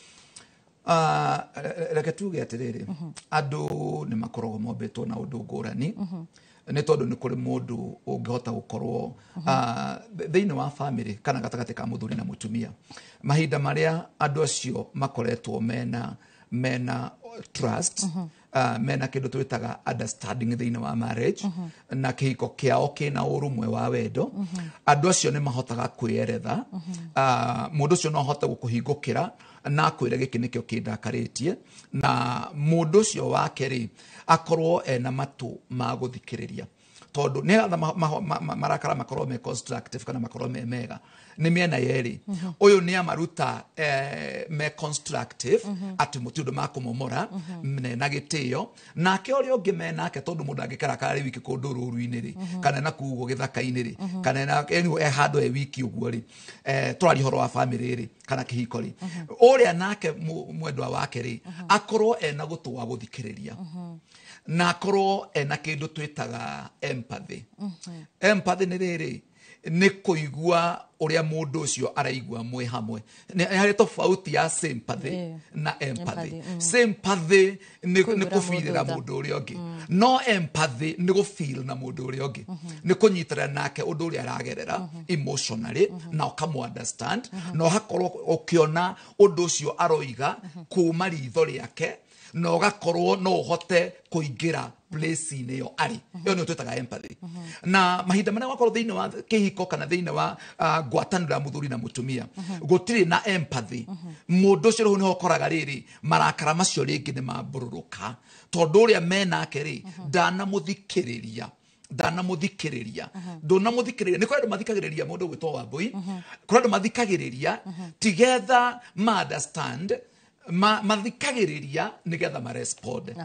Reke tuge atĩrĩrĩ, andũ nĩ makoragwo mombĩtwo na ũndũ ngũrani, nĩ tondũ nĩ kũrĩ mũndũ ũngĩhota gũkorwo thĩinĩ wa family kana gatagatĩ ka mũthuri na mũtumia, mahinda marĩa andũ acio makoretwo mena mena trust, mena kĩndũ twĩtaga understanding thĩinĩ wa marriage, na kĩhiko kĩao kĩna ũrũmwe wa wendo, andũ acio nĩ mahotaga kwĩeretha. Mũndũ ũcio no ahote gũkũhingũkĩra na akwĩre gĩkĩ nĩkĩo kĩndakarĩtie, na mũndũ ũcio wake rĩ akorwo ena matũ ma gũthikĩrĩria, tondũ nĩgetha marakara makorwo me constructive kana makorwo me mega nĩ mĩena yerĩ. Ũyũ nĩ amaruta me constructive, atĩ mũtirĩ ũndũ makũmomora, mena gĩtĩo nake ũrĩa ũngĩ menake, tondũ mũndũ angĩkarakara arĩ wiki kũndũ rũru-inĩ rĩ, kana na kũu ũguo gĩthaka-inĩ rĩ, kana na anyway, e handũ e wiki ũguo rĩ, tũraria ũhoro wa family rĩ kana kĩhiko rĩ, ũrĩa nake mwendwa wake rĩ akorwo ena gũtũ wa gũthikĩrĩria, na akorwo ena kĩndũ twĩtaga empathy. Empathy nĩ rĩrĩ, nĩ kũigua ũrĩa mũndũ ũcio araigua mwĩ hamwe. Nĩ harĩ tofauti ya sympathy na empathy. Sympathy nĩ Kũiguĩra kũbirĩra mũndũ tha. Mũndũ ũrĩa ũngĩ, no empathy nĩ gũfeel na mũndũ ũrĩa ũngĩ, nĩ kũnyitĩrĩra nake ũndũ ũrĩa aragerera emotionally, na ũkamũ understand, na ũgakorwo ũkĩona ũndũ ũcio aroiga kuma ritho rĩake, na ũgakorwo no ũhote kũingĩra place-inĩ ĩyo arĩ. Ĩyo nĩyo twĩtaga empathy. Na mahinda marĩa wakorwo thĩinĩ wa kĩhiko kana thĩinĩ wa ngwatanĩro ya mũthuri na mũtumia gũtirĩ na empathy, mũndũ ũcio rĩu nĩho ũkoraga rĩrĩ marakara macio rĩngĩ nĩ mambũrũrũka, tondũ ũrĩa menake rĩ ndanamũthikĩrĩria, ndanamũthikĩrĩria, ndũnamũthikĩrĩria. Nĩ kũrĩ andũ mathikagĩrĩria mũndũ gwĩtwo Wambui, kũrĩ andũ mathikagĩrĩria tigetha ma understand, mathikagĩrĩria nĩgetha ma respond.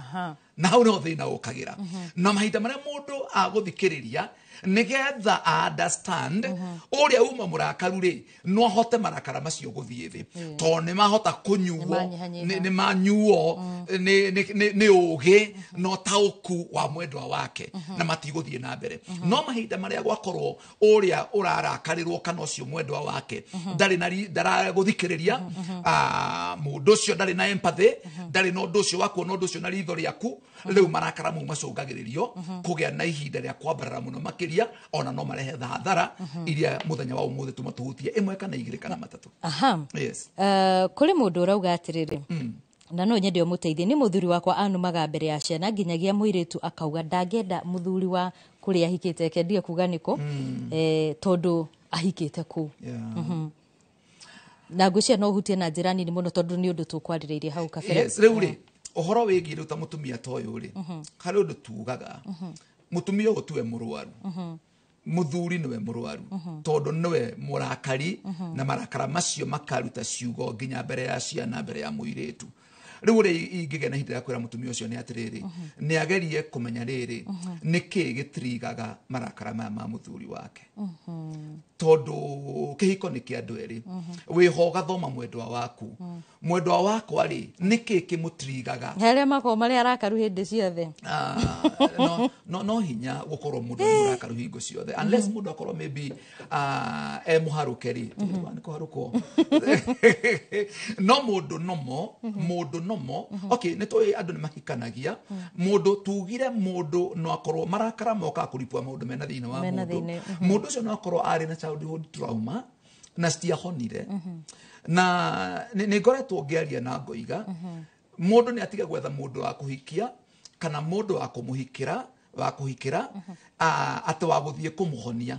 Na hau nĩho thĩna ũkagĩra. Na mahinda marĩa mũndũ agũthikĩrĩria nĩgetha a understand ũrĩa uma mũrakaru rĩ, no ahote marakara macio gũthiĩ thĩ, tondũ nĩ mahota kũnyuo. Nĩmanyihanyiha. Nĩ manyuo nĩ ũgĩ na ũtaũku wa mwendwa wake, na matigũthiĩ na mbere. No mahinda marĩa gwakorwo ũrĩa ũrarakarĩrwo kana ũcio mwendwa wake ndarĩ na ndaragũthikĩrĩria, mũndũ ũcio ndarĩ na empathy, ndarĩ na ũndũ ũcio wa kuona ũndũ ũcio na ritho rĩaku, rĩu marakara mau macũngagĩrĩrio kũgĩa na ihinda rĩa kwambarara mũno makĩria, ona no marehe hathara iria mũthenya wa ũmũthĩ tũmatũhutie ĩmwe kana igĩrĩ kana matatũ. Yes. Kũrĩ mũndũ ũrauga atĩrĩrĩ, na no nyende ũmũteithie, nĩ mũthuri wakwa anumaga mbere ya ciana nginyagia mũirĩtu akauga ndangĩenda mũthuri wa kũrĩa ahikĩte, reke ndige kuga nĩkũ, tondũ ahikĩte kũu. Na ngwĩciria no ũhutie na njĩra nini mũno, tondũ nĩ ũndũ tũkwarĩrĩirie hau kabere. Yes, rĩu rĩ ũhoro wĩgiĩ rĩu ta mũtumia ta ũyũ rĩ, harĩ ũndũ tugaga, mũtumia ũyũ tiwe mũrwaru, mũthuri nĩwe mũrwaru, tondũ nĩwe mũrakari, na marakara macio makaruta ciugo nginya mbere ya ciana, mbere ya mũirĩtu. Rĩu ũrĩa ingĩgĩa na ihinda rĩa kwĩra mũtumia ũcio nĩ atĩrĩrĩ, nĩ agerie kũmenya rĩrĩ nĩkĩ gĩtirigaga marakara maya ma mũthuri wake, tondũ kĩhiko nĩ kĩa andũ erĩ. Wĩho ũgathoma mwendwa waku, mwendwa wakwa rĩ nĩkĩ kĩmũtirigaga. He arĩa makoragwo marĩ arakaru hĩndĩ ciothe. No hinya gũkorwo mũndũ nĩ mũrakaru hingo ciothe, unless mũndũ akorwo maybe e mũharũke rĩ, nĩ kũharũkwo, no mũndũ nomo, mũndũ nomo. Okay, nĩ tũĩ andũ nĩ mahikanagia. Mũndũ tugire mũndũ no akorwo marakara mokaga kũripua maũndũ mena thĩinĩ wa Mena mũndũ. thĩinĩ. Mũndũ ũcio no akorwo arĩ na childhood trauma na citiahonire. Na nĩ ngoretwo ngĩaria na ngoiga mũndũ nĩ atige gwetha mũndũ wa kũhikia kana mũndũ wa kũmũhikĩra, wa kũhikĩra, atĩ wa gũthiĩ kũmũhonia.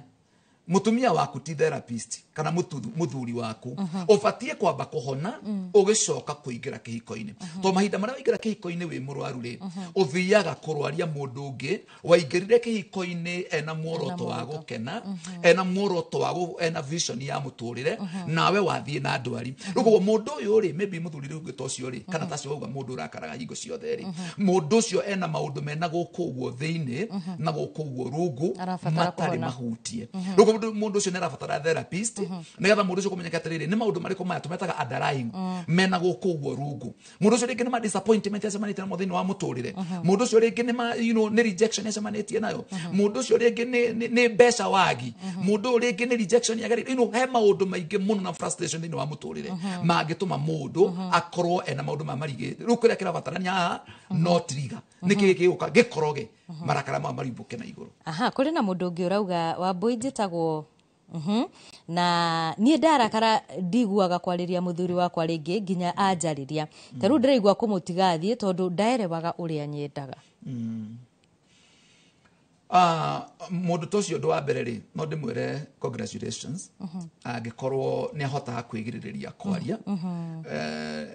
Mũtumia waku ti therapist kana mũthuri waku. Ũbatiĩ kwamba kũhona, ũgĩcoka kũingĩra kĩhiko-inĩ, tondũ mahinda marĩa waingĩra kĩhiko-inĩ wĩ mũrwaru rĩ, ũthiaga kũrwaria mũndũ ũngĩ waingĩrire kĩhiko-inĩ ena muoroto wa gũkena, ena muoroto wa ena vision ya mũtũrĩre, nawe wathiĩ na ndwari. Rĩu koguo mũndũ ũyũ rĩ, maybe mũthuri rĩu ũngĩ ta ũcio rĩ, kana ta ũcio wauga mũndũ ũrakaraga hingo ciothe rĩ, mũndũ ũcio ena maũndũ mena gũkũ ũguo thĩinĩ na gũkũ ũguo rungu Arabatara matarĩ kũhona. mahutie. Rĩu koguo mũndũ ũcio nĩ arabatara therapist, nĩgetha mũndũ ũcio kũmenyeka atĩrĩrĩ nĩ maũndũ marĩkũ maya tũmetaga underlying mena gũkũ ũguo rungu. Mũndũ ũcio rĩngĩ nĩ ma disappointment acemanĩtie namo thĩinĩ wa mũtũrĩre, mũndũ ũcio rĩngĩ nĩ ma nĩ rejection acemanĩtie nayo, mũndũ ũcio rĩngĩ nĩ mbeca wagi, mũndũ ũyũ rĩngĩ nĩ rejection yagereire, he maũndũ maingĩ mũno na frustration thĩinĩ wa mũtũrĩre mangĩtũma mũndũ akorwo ena maũndũ maya marigĩte. Rĩu kĩrĩa kĩrabatarania haha no trigger nĩkĩ gĩgũka gĩkoroge marakara maya marimbũke na igũrũ. Aha, kũrĩ na mũndũ ũngĩ ũrauga, Wambui, njĩtagwo. Na niĩ ndarakara ndiguaga kwarĩria mũthuri wakwa rĩngĩ nginya anjarĩria. Ta rĩu ndĩraigua kũmũtiga athiĩ tondũ ndaerewaga ũrĩa nyendaga. Mũndũ ta ũcio, ũndũ wa mbere rĩ, no ndĩmwĩre congratulations angĩkorwo nĩ ahotaga kwĩgirĩrĩria kwaria,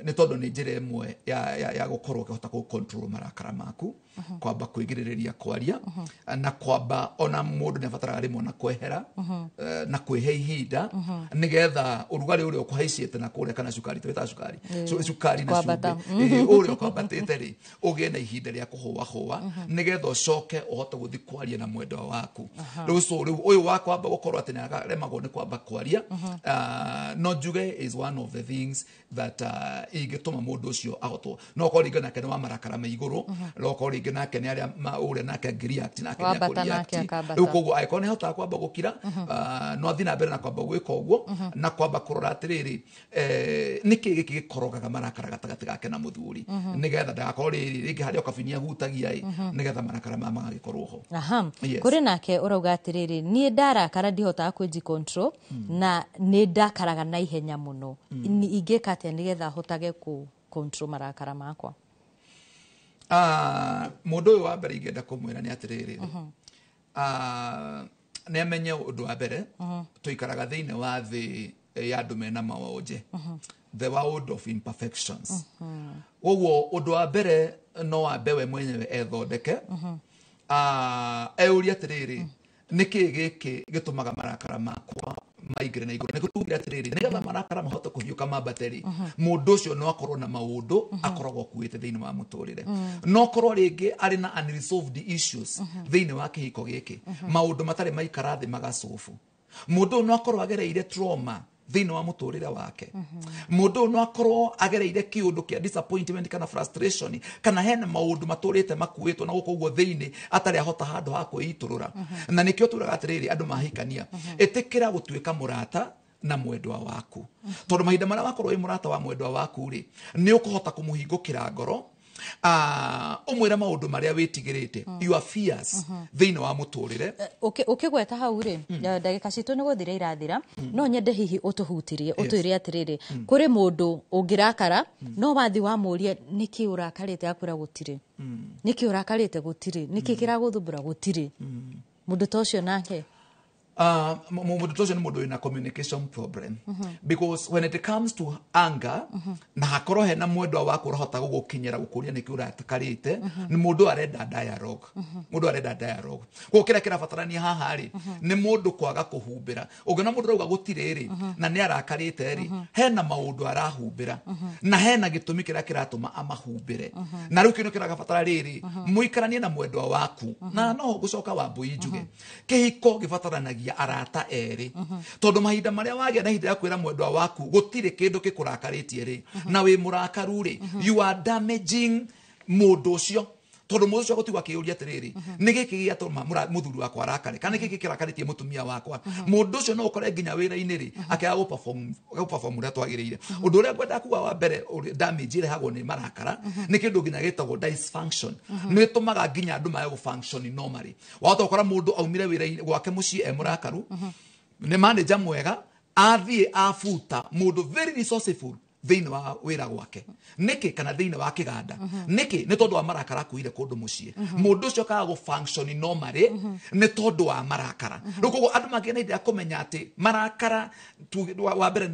nĩ tondũ nĩ njĩra ĩmwe ya gũkorwo ũkĩhota kũ control marakara maku, kwamba kwĩgirĩrĩria kwaria na kwamba ona mũndũ nĩ abataraga rĩmwe na kwehera na kwĩhe ihinda nĩgetha ũrugarĩ ũrĩa ũkũhaicĩte na kũrĩa kana cukari, twĩtaga cukari, cukari na Kwambata. cumbĩ, ũrĩa ũkwambatĩte rĩ, ũgĩe na ihinda rĩa kũhũahũa nĩgetha ũcoke ũhote gũthiĩ kwaria na mwendwa waku. Rĩu so rĩu ũyũ wa kwamba gũkorwo atĩ nĩaremagwo nĩ kwamba kwaria, no njuge is one of the things that ingĩtũma mũndũ ũcio ahotwo. No okorwo rĩngĩ nake nĩ wa marakara me igũrũ, no okorwo rĩngĩ nake nĩ arĩa ũrĩa nake angĩreact nake nĩ Wambata nake akũreact. akambata. Rĩu koguo angĩkorwo nĩ ahotaga kwamba gũkira, no athiĩ na mbere na kwamba gwĩka ũguo na kwamba kũrora atĩrĩrĩ, nĩkĩ gĩkĩ gĩkorogaga marakara gatagatĩ gake na mũthuri, nĩgetha ndagakorwo rĩrĩ rĩngĩ harĩa ũkabinia ahutagia ĩ, nĩgetha marakara maya magagĩkorwo ho. Aha. Yes. Kũrĩ nake ũrauga atĩrĩrĩ, niĩ ndarakara ndihotaga kwĩji control na nĩ ndakaraga na ihenya mũno. Ingĩka atĩa nĩgetha hotage kũ control marakara makwa? Mũndũ ũyũ, wa mbere ingĩenda kũmwĩra nĩ atĩrĩrĩ, nĩ amenye ũndũ wa mbere, tũikaraga thĩinĩ wa thĩ ya andũ mena mawonje, the world of imperfections. Koguo ũndũ wa mbere no wambe we mwenyewe ethondeke, eurie atĩrĩrĩ, nĩkĩ gĩkĩ gĩtũmaga marakara makwa maingĩre na igũrũ? Nĩguo tugire atĩrĩrĩ, nĩgetha marakara mahote kũhiũka mambate rĩ, mũndũ ũcio no akorwo na maũndũ akoragwo akuĩte thĩinĩ wa mũtũrĩre, no korwo rĩngĩ arĩ na unresolved issues thĩinĩ wa kĩhiko gĩkĩ, maũndũ matarĩ maikara thĩ magacobu. Mũndũ ũyũ no akorwo agereire trauma thĩinĩ wa mũtũrĩre wake. Mũndũ ũyũ no akorwo agereire kĩũndũ kĩa disappointment kana frustration, kana hena maũndũ matũrĩte makuĩtwo na gũkũ ũguo thĩinĩ atarĩ ahota handũ ha kwĩitũrũra. Na nĩkĩo turaga atĩrĩrĩ, andũ mahikania, ĩtĩkĩra gũtuĩka mũrata na mwendwa waku, tondũ mahinda marĩa wakorwo wĩ mũrata wa mwendwa waku rĩ, nĩ ũkũhota kũmũhingũkĩra ngoro, ũmwĩre maũndũ marĩa wĩtigĩrĩte, your fears thĩinĩ wa mũtũrĩre. Ũkĩgweta hau rĩ, ndagĩka citũ nĩ gũthira irathira, no nyende hihi ũtũhutirie, ũtwĩre atĩrĩrĩ, kũrĩ mũndũ ũngĩrakara no wathi wamũrie nĩkĩ ũrakarĩte, akwĩra gũtirĩ. Nĩkĩ ũrakarĩte? Gũtirĩ. Nĩkĩ kĩragũthumbũra? Gũtirĩ. Mũndũ ta ũcio nake? Mũndũ ta ũcio nĩ mũndũ wĩna communication problem, because when it comes to anger, na hakorwo hena mwendwa waku ũrahota gũgũkinyĩra gũkũria nĩkĩ ũrakarĩte, nĩ mũndũ arenda dialogue. Mũndũ arenda dialogue. Koguo kĩrĩa kĩrabatarania haha rĩ, nĩ mũndũ kwaga kũhumbĩra. Ũngĩona mũndũ arauga gũtirĩ rĩ, na nĩ arakarĩte rĩ, hena maũndũ arahumbĩra na hena gĩtũmi kĩrĩa kĩratũma amahumbĩre. Na rĩu kĩndũ kĩragabatara rĩrĩ, mũikaranie na mwendwa waku. Na no gũcoka Wambũi njuge, kĩhiko gĩbataranagia arata erĩ, tondũ mahinda marĩa wagĩa na ihinda rĩa kwĩra mwendwa waku gũtirĩ kĩndũ gĩkũrakarĩtie rĩ, na wĩ mũrakaru rĩ, you are damaging mũndũ ũcio, tondũ mũndũ ũcio agũtigwo akĩyũria atĩrĩrĩ, nĩ gĩkĩ gĩatũma mũthuri wakwa arakare, kana nĩ gĩkĩ kĩrakarĩtie mũtumia wakwa? Mũndũ ũcio no ũkore nginya wĩra-inĩ rĩ, akĩaga gũperform ũrĩa twagĩrĩire. Ũndũ ũrĩa ngwenda kuga wa mbere, damage ĩrehagwo nĩ marakara nĩ kĩndũ nginya gĩtagwo dysfunction. Nĩ ĩtũmaga nginya andũ mage gũfunction normally. Wahota gũkora mũndũ aumire wĩra gwake mũciĩ e mũrakaru, nĩ manager mwega, athiĩ abuta mũndũ very resourceful thĩinĩ wa wĩra gwake nĩkĩ, kana thĩinĩ wa kĩganda nĩkĩ? Nĩ tondũ wa marakara akuire kũndũ mũciĩ. Mũndũ ũcio kaga gũfunction normally nĩ tondũ wa marakara. Rĩu koguo andũ magĩe na ihinda rĩa kũmenya atĩ marakara wa mbere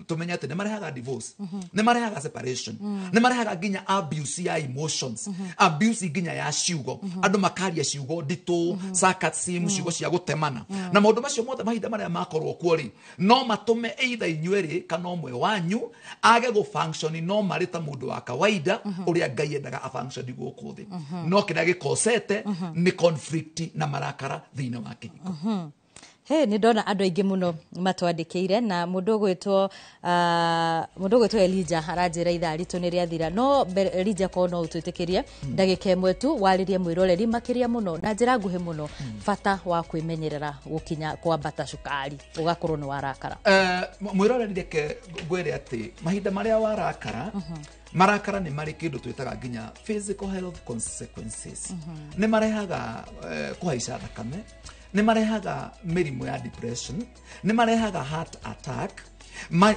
tũmenye atĩ nĩ marehaga divorce, nĩ marehaga separation, nĩ marehaga nginya abuse ya emotions, abuse nginya ya ciugo, andũ makaria ciugo nditũ, sarcasm, ciugo cia gũtemana. Na maũndũ macio mothe mahinda marĩa makorwo kuo rĩ, no matũme either inyuĩ rĩ kana ũmwe wanyu age gũ function no marĩ ta mũndũ wa kawaida ũrĩa Ngai endaga a function gũkũ thĩ. No kĩrĩa gĩkosete nĩ conflict na marakara thĩinĩ wa kĩhiko. He nä ndona andå aingä må no matwandä kä ire na må ndå å gwä two Elija aranjä ra ithaa ritå nä rä athira. No mbere, Elija, korwo no å twä tä kä rie ndagä ka ĩmwe tu warä rie mwä roreri makä ria må no na njä ra nguhä må no bata wa kwä menyerera gå kinya kwambata cukari ũgakorwo nĩ warakara. Mwĩroreri, reke ngwĩre atĩ mahinda marĩa warakara, Marakara nĩ marĩ kĩndũ twĩtaga nginya physical health consequences. Nĩ marehaga kũhaica thakame, nĩ marehaga mĩrimũ ya depression, nĩ marehaga heart attack.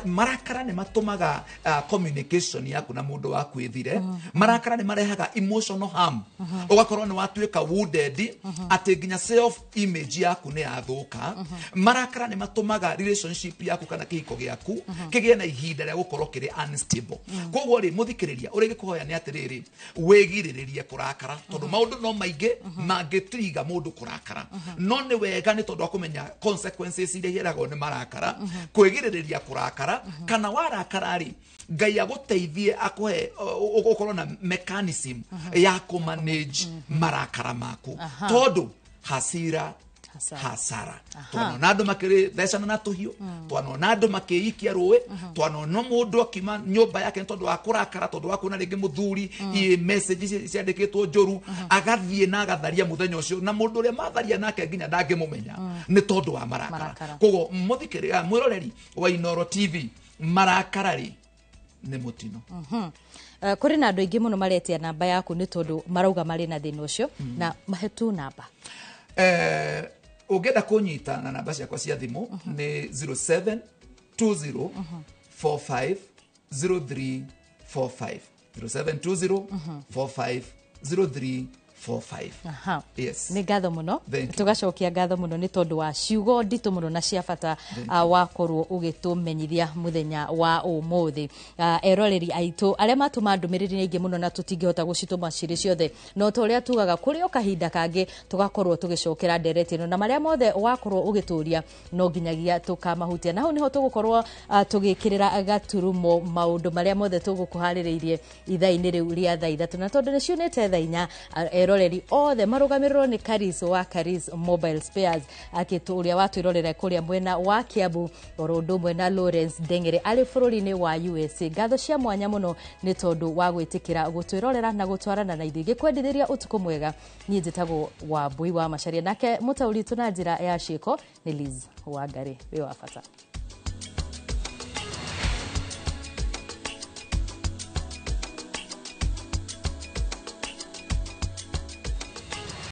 Marakara nĩ matũmaga communication yaku na mũndũ waku ĩthire. Marakara nĩ marehaga emotional harm, ũgakorwo nĩ watuĩka wounded, atĩ nginya self image yaku nĩ yathũka. Marakara nĩ matũmaga relationship yaku kana kĩhiko gĩaku kĩgĩe na ihinda rĩa gũkorwo kĩrĩ unstable. Koguo rĩ, mũthikĩrĩria, ũrĩa ingĩkũhoya nĩ atĩrĩrĩ, wĩgirĩrĩrie kũrakara, tondũ maũndũ no maingĩ mangĩtriga mũndũ kũrakara, no nĩ wega nĩ tondũ wa kũmenya consequences iria iheragwo nĩ marakara, kwĩgirĩrĩria kũrakara. Kana warakara rĩ, Ngai agũteithie, akũhe ũkorwo na mechanism ya kũmanage marakara maku, tondũ hasira hasara. Twanona andũ makĩthecana na tũhiũ, twanona andũ makĩikia rũĩ, twanona mũndũ akiuma nyũmba yake nĩ tondũ wa kũrakara, tondũ wa kuona rĩngĩ mũthuri i message ciandĩkĩtwo njũru, agathiĩ na agatharia mũthenya ũcio, na mũndũ ũrĩa matharia nake nginya ndangĩmũmenya nĩ tondũ wa marakara. Marakara. Koguo mũthikĩrĩria, mwĩroreri wa Inooro TV, marakara rĩ nĩ mũtino. Kũrĩ na andũ aingĩ mũno maretia namba yaku nĩ tondũ marauga marĩ na thĩna ũcio, na mahe tu namba. Ũngĩenda kũnyita na namba ciakwa cia thimũ nĩ 0720 45 0345, 0720 45 0345. Yes. Nĩ ngatho mũno. Thank you. Tũgacokia ngatho mũno nĩ tondũ wa ciugo nditũ mũno na cia bata wakorwo ũgĩtũmenyithia mũthenya wa ũmũthĩ. Eroreri aitũ arĩa matũma ndũmĩrĩri nĩ aingĩ mũno na tũtingĩhota gũcitũma cirĩ ciothe, no ta ũrĩa tugaga, kũrĩ o kahinda kangĩ tũgakorwo tũgĩcokera ndereti ĩno, na marĩa mothe wakorwo ũgĩtũria no nginyagia tũkamahutia, na hau nĩho tũgũkorwo tũgĩkĩrĩra gaturumo maũndũ marĩa mothe tũgũkũharĩrĩirie ithaa-inĩ rĩu rĩa thaa 3. Na tondũ nĩ ciunĩte thaa 4, eroreri othe marũgamĩrĩrwo nĩ Karis wa Karis Mobile Spares, akĩtũ ũrĩa watwĩrorera kũrĩa mwena wa Kiambu, oro ũndũ ũmwe na Lawrence Ndeng'ere arĩ bũrũri-inĩ wa USA. Ngatho cia mwanya mũno nĩ tondũ wa gwĩtĩkĩra gũtwĩrorera na gũtwarana na ithuĩ. Ngĩkwendithĩria ũtukũ mwega, niĩ njĩtagwo Wambui wa Macaria, nake mũtaũri witũ na njĩra ya ciĩko nĩ Liz Wangari. Wĩ wa bata.